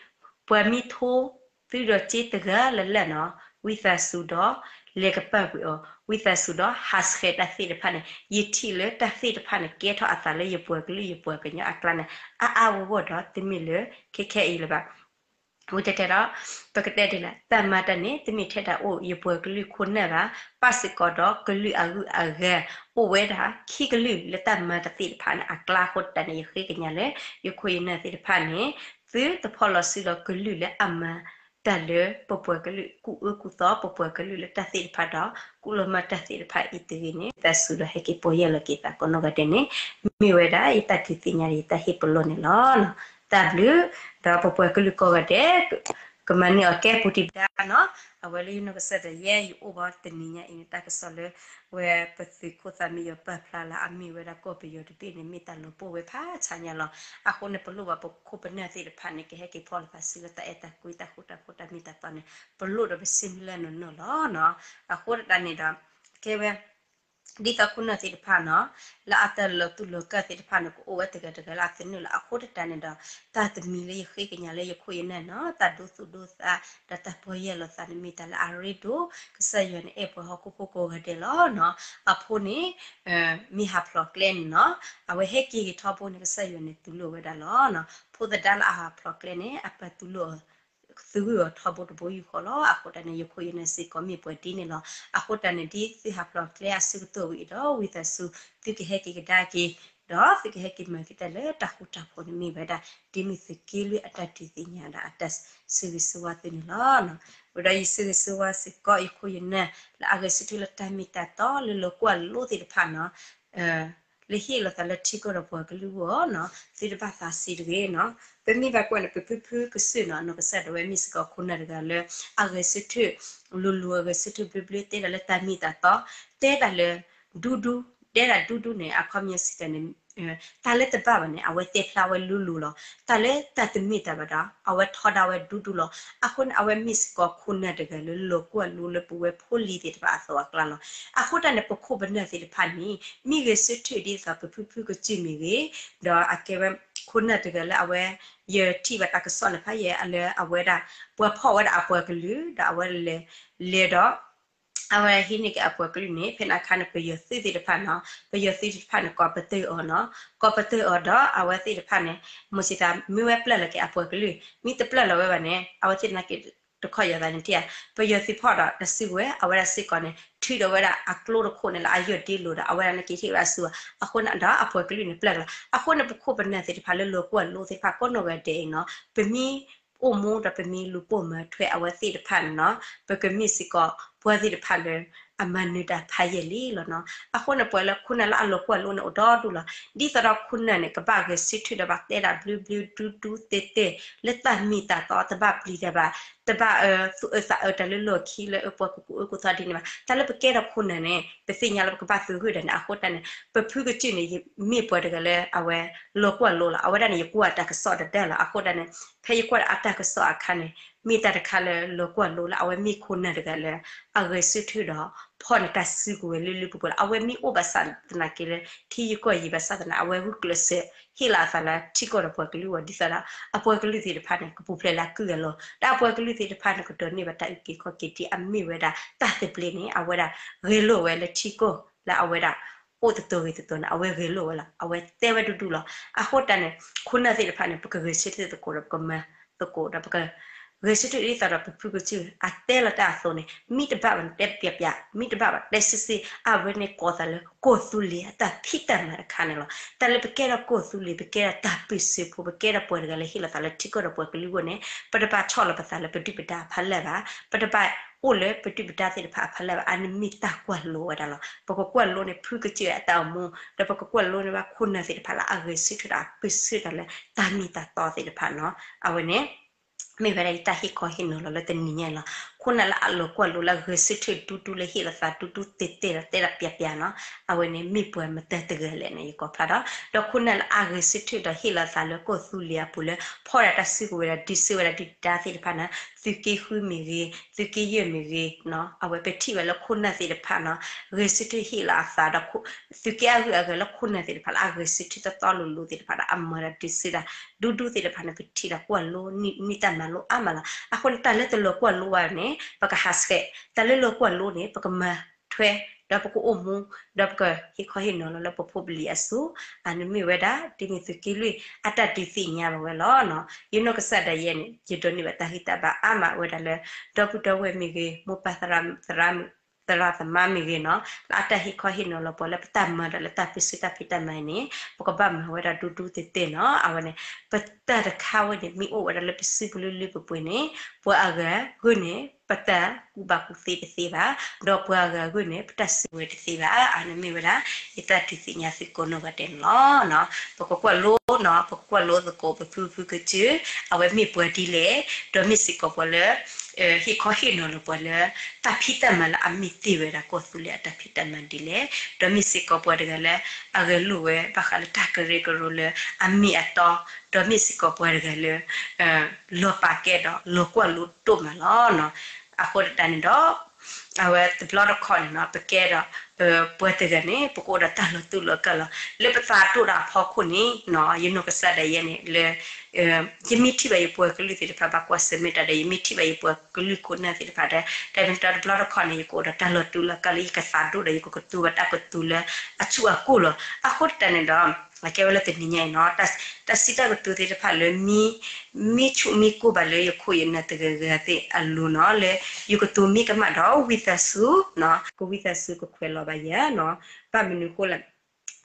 ပှၤမ့ၢ်ထိသုဒီးစ့တဂၤလၢ်လၢ်နီၤ, ဝံသးစူၤဒီး လဲၤကပာ်ကွံာ်အီၤ, ဝံသးစူၤဒီး ဟးဆှဲးတၢ်သ့ၣ်တဖၣ်န့ၣ်, ယထံၣ်လၢတၢ်သ့ၣ်တဖၣ်န့ၣ် ကဲထီၣ်အသးလၢယပှၤကလုာ်ယပှၤကညီအကျါန့ၣ် အါအါဂီၢ်ဂီၢ်ဒီး တမ့ၢ်လၢခဲခဲအံၤလၢၤဘၣ်. ဝံတဲတဲဒီး ပကတဲဒ်လဲၣ်, တၢ်မၤတၢ်န့ၣ် တမ့ၢ်ထဲဒၣ်အိၣ်ယပှၤကလုာ်ခိၣ်နၢ်ဘၣ်, ပၣ်စ့ၢ်ကီးဒီးကလုာ်အဂုၤအဂၤ အိၣ်ဝဲဒၣ်ခံကလုာ်လၢတၢ်မၤတၢ်သ့ၣ်တဖၣ်န့ၣ် အကျါအဃိတၢ်န့ၣ် ယဃ့ကညးလၢ ယခိၣ်ယနၢ်သ့ၣ်တဖၣ်န့ၣ် သုတဖီၣ်လီၤစုဒီးကလုာ်လၢအမၤတၢ်လၢပပှၤကလုာ် ကူၣ်အၢကူၣ်သီပပှၤကလုာ်လၢတၢ်သ့ၣ်တဖၣ်ဒီး ကူၣ်လီၤမၢ်တၢ်သ့ၣ်တဖၣ်အံၤတဂ့ၤန့ၣ် သးစူၤဒီးဟဲက့ၤပီၢ်ယၢ်လီၤက့ၤသးကိးနီၢ်ဂၤဒဲးန့ၣ် မ့ၢ်ဝဲဒၣ်ယတၢ်ဒုးသ့ၣ်ညါဒီးယတၢ်ဟ့ၣ်ပလီၢ်န့ၣ်လီၤ. တၢ်ဘျုး, ဒီးပပှၤကလုာ်ကိးဂၤဒဲး ကမၤန့ၢ်အီၤကဲပူၤတံၢ်ပဒါနီၤ, အဝဲလၢယနီၢ်ကစၢ်ဒၣ်ယဲ ယအိၣ်ဘၣ်တနံၤညါအံၤန့ၣ် တၢ်ကစီၣ်လၢ ဝဲပသုးခိၣ်သးမံယီၤပာ်ဖျါလၢအမ့ၢ်ဝဲဒၣ်ကီၢ်ပယီၤတဘ့ၣ်န့ၣ် မ့ၢ်တၢ်လီၤပှီၢ်ဝဲဖးဆါညါလီၤ. အဃိန့ၣ် ပလိၣ်ဘၣ်ပခိၣ်ပနၢ်သ့ၣ်တဖၣ်န့ၣ် ကဟဲက့ၤဖီၣ်လိာ်သးစုလၢတၢ်အဲၣ်တၢ်ကွံတၢ်ဃူတၢ်ဖိးတၢ်မ့ၢ်တၢ်တီန့ၣ် ပလိၣ်ဒီးပစ့မုၢ်လၢ်နီၢ်နီၢ်လီၤ. အဃိတၢ်န့ၣ်ဒီး ကဲဝဲ ဒ်သိးခိၣ်နၢ်သ့ၣ်တဖၣ်နီၤ လၢအတၢ်လီၤတူၢ်လီၤကာ်သ့ၣ်တဖၣ်န့ၣ် ကအိၣ်ဝဲတဂၤတဂၤလၢအသနၢၣ်လီၤ. အဃိတၢ်န့ၣ်ဒီး တၢ်တမံၤလၢယဃ့ကညးလၢယခိၣ်ယနၢ်နီၤ တၢ်ဒိသူၣ်ဒိသး ဒီးတၢ်ပီၢ်ယၢ်လီၤသးန့ၣ် မ့ၢ်တၢ်လၢအရ့ဒိၣ် ကစၢ်ယွၤန့ၣ် အဲၣ်ပှၤဟီၣ်ခိၣ်ဖိကိးဂၤဒဲးလီၤနီၤ. အဖိန့ၣ် မ့ၢ်ဟးဖျိးကျဲန့ၣ်နီၤ အဝဲဟဲက့ၤဂ့ၤထီဘိန့ၣ် ကစၢ်ယွၤန့ၣ် တူၢ်လိာ်ဝဲဒၣ်လီၤနီၤ. ဖိသဒါလၢအဟးဖျိးကျဲန့ၣ် အပၢ်တူၢ်လိာ် သုဂုာ်အီၤထီဘိတဘိယူၢ်ဃီလီၤ. အဃိတၢ်န့ၣ် ယခိၣ်ယနၢ်စ့ၢ်ကီးမ့ၢ်ပှၤဒ်န့ၣ်လီၤ. အဃိတၢ်န့ၣ် ဒ်သုဟးဖျိးကျဲအဆၢကတီၢ်ဝံၤအံၤဒီး ဝံသးစူၤ သုကဟဲက့ၤကဒါက့ၤ ဒီးသုကဟဲက့ၤမၤက့ၤတၢ်လၢတၢ်ဃူတၢ်ဖိးန့ၣ်မ့ၢ်ဝဲဒၣ် ဒ်မ့ၢ်သုးက့လွံၢ်အတၢ်ဒုးသ့ၣ်ညါဒီးအတၢ်ဆၢဂ့ၤဆၢဝါသုန့ၣ်လီၤ. ဝံၤဒီးယဆၢဂ့ၤဆၢဝါစ့ၢ်ကီး ယခိၣ်ယနၢ် လၢအဂဲၤဆၢထၢၣ်လၢတၢ်မ့ၢ်တၢ်တီလၢလီၤကွၢ်လိသ့ၣ်တဖၣ်နီၤ လၢဟ့ၣ်လီၤသးလၢထံကီၢ်ဒီးပှၤကလုာ်အဂီၢ်နီၤ သုတဘၣ်သးဆံးတဂ့ၤနီၤ. ပမ့ၢ်ဘၣ်ကွၢ်န့ၣ် ပဖုဖုကစၢၢ်နီၤ နီၢ်ကစၢ်ဒၣ်ဝဲမ့ၢ်စ့ၢ်ကီးခိၣ်နၢ်တဂၤလၢ အဂဲၤဆၢထၢၣ်လိၤလိၤ အဂဲၤဆၢထၢၣ်ဘျၢဘျၢ တဲဒၣ်လၢတၢ်မ့ၢ်တၢ်တီ တဲဒၣ်လၢ ဒူဒူ တဲဒၣ်ဒူဒူန့ၣ် အခီပညီစ့ၢ်ကီးန့ၣ် တၢ်လၢတဘၣ်ဘၣ်န့ၣ် အဝဲတဲဖျါဝဲလိၤလိၤလီၤ. တၢ်လၢတၢ်တမ့ၢ်တၢ်ဘၣ်ဒီး အဝဲထီဒါဝဲဒူဒူလီၤ. အဃိန့ၣ် အဝဲမ့ၢ်စ့ၢ်ကီးခိၣ်နၢ်တဂၤလၢလီၤကွၢ်လိလၢပဝဲဖိလံၤသ့ၣ်တဖၣ်အသိးအကျါလီၤ. အဃိတၢ်န့ၣ် ပခိၣ်ပနၢ်သ့ၣ်တဖၣ်န့ၣ် မ့ၢ်ဂဲၤဆၢထၢၣ်ဒ်သိးပဖုဖုကစၢၢ်မ့ၢ်ဂ့ၤ, ဒီးအကဲဝဲ ခိၣ်နၢ်တဂၤလၢအဝဲ ယထံၣ်ဘၣ်တၢ်ကစီၣ်န့ၣ်ဖးယံာ်လၢအဝဲဒၣ် ပှၤဖီၣ်ဝဲဒၣ်အပှၤကလုာ် ဒီးအဝဲလဲၤ လဲၤဒီး အဝဲဟံးန့ၢ်က့ၤအပှၤကလုာ်န့ၣ် ဖဲန့ၣ်အခါန့ၣ် ပယီၤသုးသ့ၣ်တဖၣ်နီၤ ပယီၤသုးသ့ၣ်တဖၣ်န့ၣ် ကိးပတုာ်အီၤနီၤ ကိးပတုာ်အီၤဒီးအဝဲသ့ၣ်တဖၣ်န့ၣ် မ့ၢ်စံးသး မ့ၢ်ဝဲပျၢ်လီၤက့ၤအပှၤကလုာ် မ့ၢ်တပျၢ်လီၤဝဲဘၣ်န့ၣ် အဝဲသ့ၣ်နာ်က့ၤ တခီယၤသးန့ၣ်ထံၣ်ဧါ ပယီၤသုးဖီၣ်ဒီးတၢ်စုကဝဲၤ အဝဲဒၣ်စ့ၢ်ကီးန့ၣ် ထုးဒီးဝဲဒၣ်အကျိတခိၣ်န့ၣ်လၢအယီၢ်ဒ့လိၤဒီး အဝဲဒၣ်နာ်က့ၤဟ့ၣ်ဝဲဒၣ်စုကဝဲၤ အဃိန့ၣ်ဒီးအပှၤကလုာ်န့ၣ်ပျၢ်ကလီၤ အဃိန့ၣ် ပခိၣ်ပနၢ်သ့ၣ်တဖၣ်လၢလီၤကွၢ်လိသ့ၣ်တဖၣ်ကိးနီၢ်ဂၤဒဲးအံၤနီၤ ပမ့ၢ်အိၣ်မူဒီးပမ့ၢ်လူၤပိာ်မၤထွဲအဝဲသ့ၣ်တဖၣ်န့ၣ်နီၤ ပကမ့ၢ်စ့ၢ်ကီး ပှၤသ့ၣ်တဖၣ်လၢ အမၤနၢၤတၢ်ဖးယံာ်လံလီၤနီၤ အဃိန့ၣ် ပှၤလၢခိၣ်နၢ်လၢအလီၤကွၢ်လိန့ၣ်အိၣ်ဒီဒူၣ်လီၤ ဒ်သိးဒီးခိၣ်နၢ်န့ၣ် ကဘၣ်ဂဲၤဆၢထၢၣ်ဒီးဘၣ်တဲဒၣ်ဘျုးဘျုးဒူဒူတဲတဲ လၢတၢ်မ့ၢ်တၢ်တီ တဘၣ်ပျံၤတၢ်ဘၣ် တဘၣ်သူၣ်အၢသးအၢတၢ်လၢလီၢ်ခံလၢပှၤကူၣ်ကူၣ်အၢကူၣ်သီဒ်န့ၣ်ဘၣ် တၢ်လၢပကဲထီၣ်ခိၣ်နၢ်န့ၣ် ပသ့ၣ်ညါလၢပကဘၣ်သူၣ်ဂုာ်တၢ်န့ၣ် အဃိတၢ်န့ၣ် ပဖုကစၢၢ်န့ၣ် ယမ့ၢ်ပှၤတဂၤလၢအဝဲ လီၤကွၢ်လိလီၤ အဝဲဒၣ်န့ၣ် ယကွၢ်တၢ်ကစီၣ်တဒၢလီၤ အဃိတၢ်န့ၣ် ဖဲယကွၢ်ဒီးအတၢ်ကစီၣ်အခါန့ၣ် မ့ၢ်တၢ်တခါလၢလီၤကွၢ်လိလၢအဝဲမ့ၢ်ခိၣ်နၢ်တဂၤလၢ အဂဲၤဆၢထၢၣ်ဒီး ဖီၣ်န့ၢ်တၢ်စုကဝဲၤလၢလၢပှဲၤပှဲၤလီၤ အဝဲမ့ၢ်အိၣ်ဘၣ်ဆၣ်သနာ်က့လၢ ထံယံၤကီၢ်ယံၤဘၣ်ဆၣ်သနာ် အဝဲဂုာ်ကျဲးစၢး ဟ့ၣ်လီၤအသးလၢထံကီၢ်ဒီးပှၤကလုာ်အဂီၢ် ဒ်သိးဒီး အပှၤကလုာ်သ့ၣ်တဖၣ်န့ၣ် ကပူၤဖျဲးလၢအကုၢ်အလီၢ် ဒီးအပှၤကလုာ်သ့ၣ်တဖၣ်န့ၣ် ကဒိးန့ၢ်ဘၣ်တၢ်အုၣ်က့ၤခီၣ်က့ၤဒ်အမ့ၢ်ဝဲဒၣ် တၢ်သဘျ့န့ၣ် အဝဲဒၣ်ဂဲၤလိာ်ဝဲလၢထံကီၢ်လၢအဝဲဒၣ် အိၣ်တတီၤဂ့ၤတတီၤန့ၣ် အဝဲဂဲၤလိာ်ဝဲလီၤ အဝဲတဲဝဲဒူဒူလီၤ အဃိတၢ်န့ၣ် ခိၣ်နၢ်သ့ၣ်တဖၣ်န့ၣ် ပကဂဲၤဆၢထၢၣ်သကိးဒီးပကမၤသကိးဒီးပက ဂဲၤဆၢထၢၣ်ဒ်သိးဒီးပဖုကစၢၢ် အတဲလီၤတၢ်အသိးန့ၣ် မ့ၢ်တဘၣ်ဘၣ်န့ၣ် တဲပျးပျး မ့ၢ်တဘၣ်ဘၣ်တဲစ့စ့ အဝဲန့ၣ်ကိးသးလၢကီၢ်သူလ့ၤအတၢ်ဖံးတၢ်မၤတခါန့ၣ်လီၤ တၢ်လၢပကဲထီၣ်ကီၢ်သူလ့ၤ ပကဲထီၣ်တၢ်ပၢၢ်ဆၢဖိ ပကဲထီၣ်ပှၤတဂၤလၢဟ့ၣ်လီၤသးလၢထံကီၢ်ဒီးပှၤကလုာ်အဂီၢ်န့ၣ် ပတဘၣ်ဆီၣ်လီၤပသးလၢပဒုၣ်ပဒါအဖီလာ်ဘၣ် ပတဘၣ်အိၣ်လၢပဒုၣ်ပဒါသ့ၣ်တဖၣ်အဖီလာ်ဘၣ် အန့ၣ်မ့ၢ်တၢ်ကွၢ်လိဝဲဒၣ်လီၤ ပကကွၢ်လိန့ၢ်ဖုကစၢၢ်အတၢ်အိၣ်မူ ဒီးပကကွၢ်လိန့ၢ်ဘၣ်ခိၣ်နၢ်သ့ၣ်တဖၣ်လၢအဂဲၤဆၢထၢၣ်ဒီးအပၢၢ်ဆၢတၢ်လၢတၢ်မ့ၢ်တၢ်တီသ့ၣ်တဖၣ်နီၤ အဝဲန့ၣ် မ့ၢ်ဝဲဒၣ်ယတၢ်ဟ့ၣ်ခီဟ့ၣ်နီၤလီၤလၢတနံၤညါအံၤလီၤ. ခိၣ်နၢ်လၢအလီၤကွၢ်လိလၢအဂဲၤဆၢထၢၣ်ဒူဒူလၢဟ့ၣ်လီၤသးဒူဒူတ့ၢ်တ့ၢ်ဒီးတဲဒၣ်ပျးပျးနီၤ, အဝဲန့ၣ်မ့ၢ်ပှၤမတၤတဂၤလဲၣ်န့ၣ် ယကိးဖျါဒီး, ဒီးခိၣ်နၢ်လၢအဂဲၤဆၢထၢၣ်ဒီးဟ့ၣ်လီၤသးလၢကီၢ်သူလ့ၤအပူၤလၢ ဖီၣ်ဒၣ်တၢ်စုကဝဲၤဒီးဒုးဆၢဝဲဒၣ်ဒုၣ်ဒါသ့ၣ်တဖၣ်န့ၣ် သုးက့ဃုမ့ၢ်ဂ့ၤ, သုးက့ယဲၢ်မ့ၢ်ဂ့ၤ, အဝဲပထံၣ်ဝဲလၢခိၣ်နၢ်သ့ၣ်တဖၣ်နီၤ, ဂဲၤဆၢထၢၣ်ဟ့ၣ်လီၤအသးဒီး သုးက့အဂုၤအဂၤလၢခိၣ်နၢ်သ့ၣ်တဖၣ်လၢအဂဲၤဆၢထၢၣ်တီတီလိၤလိၤသ့ၣ်တဖၣ်ဒီး အမၤဒီးဒုးဆၢဒၣ် ဒူဒူသ့ၣ်တဖၣ်န့ၣ် ပထံၣ်ဒီးကွၢ်လိန့ၢ်တၢ်မၤလိအါမးလီၤ. အဃိန့ၣ် တၢ်လၢတလီၤကွၢ်လိဘၣ်န့ၣ် ပကဟးဆှဲး, တၢ်လၢလီၤကွၢ်လိန့ၣ် ပကမၤထွဲ, ဒီးပကအိၣ်မူ, ဒီးပကဟ့ၣ်ခီဟ့ၣ်နီၤလီၤလၢပဖိပလံၤအစိၤ, အန့ၣ်မ့ၢ်ဝဲဒၣ် ဒ်မ့ၢ်သုးက့လွံၢ်အတၢ်ဒုးသ့ၣ်ညါဘၣ်ဝဲလီၤ. ယနီၢ်ကစၢ်ဒၣ်ယဲန့ၣ် ယဒိးန့ၢ်ဘၣ်တၢ်ဂံၢ်တၢ်ဘါအါမးဝဲဒၣ်လၢ ဒီပုၢ်ဒီဝဲၢ်မ့ၢ်ဂ့ၤ, မိၢ်ပၢ်သရၣ်သမါမ့ၢ်ဂ့ၤနီၤ, လၢအတၢ်ဟ့ၣ်ခီဟ့ၣ်နီၤလီၤပှၤလၢပတၢ်မၤဒီးလၢတၢ်ပၢဆှၢတၢ်ဖံးတၢ်မၤအံၤန့ၣ် ပကဘၣ်မၤဝဲဒၣ်ဒူဒူတ့ၢ်တ့ၢ်နီၤ. အဝဲန့ၣ် ပတၢ်တခါဝဲန့ၣ် မ့ၢ်အိၣ်ဝဲဒၣ်လၢပစုပူၤလၢလၢပှဲၤပှဲၤန့ၣ် ပှၤအဂၤဂၢၢ်န့ၣ် ပတၢ်ကူၣ်ဘၣ်ကူၣ်သ့တသ့ဘၣ်, ဒီးပှၤအဂၤဂၢၢ်န့ၣ် ပတၢ်စုကဝဲၤတသ့ဘၣ်. အန့ၣ်မ့ၢ်ဝဲဒၣ် ယတၢ်ဒုးသ့ၣ်ညါသုကိးနီၢ်ဂၤဒဲးန့ၣ်လီၤ. ပကကွၢ်လိနီၤ, ပကကွၢ်လိသကိးပဖုဖုကစၢၢ် အဝဲမ့ၢ်ပှၤဒ်လဲၣ်, ဒီးမ့ၢ်စ့ၢ်ကီးပှၤလၢ ဟ့ၣ်ခီဟ့ၣ်နီၤလီၤပှၤလၢ တၢ်ဖံးတၢ်မၤလၢအမ့ၢ်တ့ၢ်ဝဲဒၣ်ကီၢ်သူလ့ၤအတၢ်ဖံးတၢ်မၤဒ်လဲၣ်, ဒီးမ့ၢ်စ့ၢ်ကီးပှၤတဂၤလၢ အဂဲၤလိာ်ဝဲဘၣ်ဃးလၢတၢ်ကရၢကရိလၢအမ့ၢ်အတီ, ဒီးမ့ၢ်စ့ၢ်ကီးပှၤတဂၤလၢ လီၤပာ်ကဲဒီးလီၤကွၢ်လိဒိၣ်မးလီၤ. အဃိသတးန့ၣ်ဒီး အဝဲတဘျီတခီၣ်န့ၣ်နီၤ ပကဲဒီး ပှၤတဂၤန့ၣ် ပကအိၣ်ဒီးတၢ်လီၤတူာ်လီၤကာ်လီၤ. လၢပသးဒိၣ်ဒီးအဖီခိၣ်န့ၣ်နီၤ ယနီၢ်ကစၢ်ဒၣ်ယဲန့ၣ်လၢ ယမ့ၢ်ထံၣ်ဘၣ်ယပှၤကလုာ်သ့ၣ်တဖၣ်ဘၣ်ကွၢ်ဆၢၣ်မဲာ်တၢ်ဒီး ယမ့ၢ်ထံၣ်ဘၣ်ယပှၤကလုာ်ခိၣ်နၢ်သ့ၣ်တဖၣ်ဒီး တၢ်မ့ၢ်တဘျီတခီၣ်န့ၣ် ယကအိၣ်ဒီးတၢ်လီၤတူာ်လီၤကာ်လၢ ယကသးဒိၣ်ဒီးယကကတိၤဘၣ်တၢ်ကတိၤလၢအဆူၣ်အကိၢ်လီၤ. အဃိသတးန့ၣ်ဒီး အကဲဝဲလၢတနံၤညါအံၤနီၤ တၢ်စံးတၢ်ကတိၤသ့ၣ်တဖၣ်လၢ မ့ၢ်ဆူၣ်မ့ၢ်ကိၢ်ဘၣ်လၢယခိၣ်ယနၢ်တဂၤဂၤသ့ၣ်အလိၤနီၤ လၢယကတိၤမ့ၢ်ကမၣ်ဒီး ဝံသးစူၤ ကဝံသးစူၤကခွဲးလီၤဘၣ်ယၤနီၤ. ဘၣ်မနုၤအဃိလဲၣ်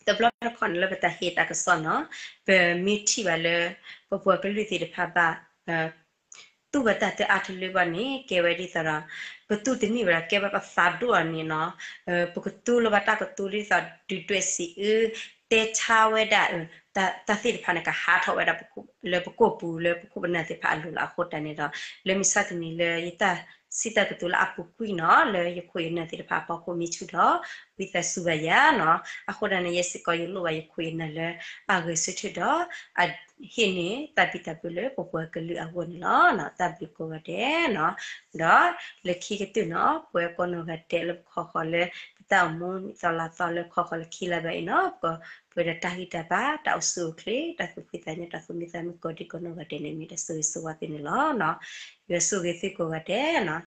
တဘျီတခီၣ်န့ၣ်လၢပတၢ်ဟ့ၣ်တၢ်ကစီၣ်နီၤ ပမ့ၢ်ထံၣ်ဘၣ်လၢ ပပှၤကလုာ်သ့ၣ်တဖၣ်ဘၣ် တူၢ်ဘၣ်တၢ်တအါထီၣ်လၢဘၣ်န့ၣ် ကဲဝဲဒ်သိးဒီး ပတူၢ်တန့ၢ်ဝဲဒီး ကဲဝဲပသးဒိၣ်အီၤန့ၣ်နီၤ ပကတူၢ်လိာ်ဘၣ်တၢ်ကတိၤဒ်သိး ဒုၣ်ဒွဲၣ်စံးအၢ တဲဆါဝဲဒၣ် တၢ်သ့ၣ်တဖၣ်န့ၣ် ကဟးထီၣ်ဝဲဒၣ်လၢပကိာ်ပူၤလၢပခိၣ်ပနၢ်သ့ၣ်တဖၣ်အလိၤလီၤ. အဃိတၢ်န့ၣ်ဒီး လၢမုၢ်ဆါတနံၤလၢယတၢ်စံးတၢ်ကတိၤလၢအပူၤကွံာ်နီၤ လၢယခိၣ်ယနၢ်သ့ၣ်တဖၣ်အဖီခိၣ်မ့ၢ်ဆူၣ်ဒီး ဝံသးစူၤဘၣ်ယၤနီၤ. အဃိတၢ်န့ၣ် ယဲစ့ၢ်ကီးယလိၣ်ဘၣ်ယခိၣ်ယနၢ်လၢ အဂဲၤဆၢထၢၣ်ဒီး အဟ့ၣ်န့ၢ်တၢ်ဘံၣ်တၢ်ဘၢလၢပပှၤကလုာ်အဂီၢ်န့ၣ်လီၤ. တၢ်ဘျုးကိးဂၤဒဲးနီၤ ဒီးလၢခံကတၢၢ်နီၤ ပှၤကိးနီၢ်ဂၤဒဲးလၢပခီဃီၤလၢ ပတၢ်အိၣ်မူနံၣ်သီလါသီလၢခီဃီၤလၢခံလါဘၣ်အံၤနီၤ ပကပှဲၤဒီးတၢ်ဂံၢ်တၢ်ဘါ တၢ်အိၣ်ဆူၣ်အိၣ်ချ့ တၢ်သူၣ်ဖှံသးညီ တၢ်သူၣ်မံသးမုာ်ကိးဒံကိးနီၢ်ဂၤဒဲးန့ၣ် မ့ၢ်တၢ်ဆိၣ်ဂ့ၤဆိၣ်ဝါသုန့ၣ်လီၤ. ယွၤဆိၣ်ဂ့ၤသုကိးဂၤဒဲးနီၤ.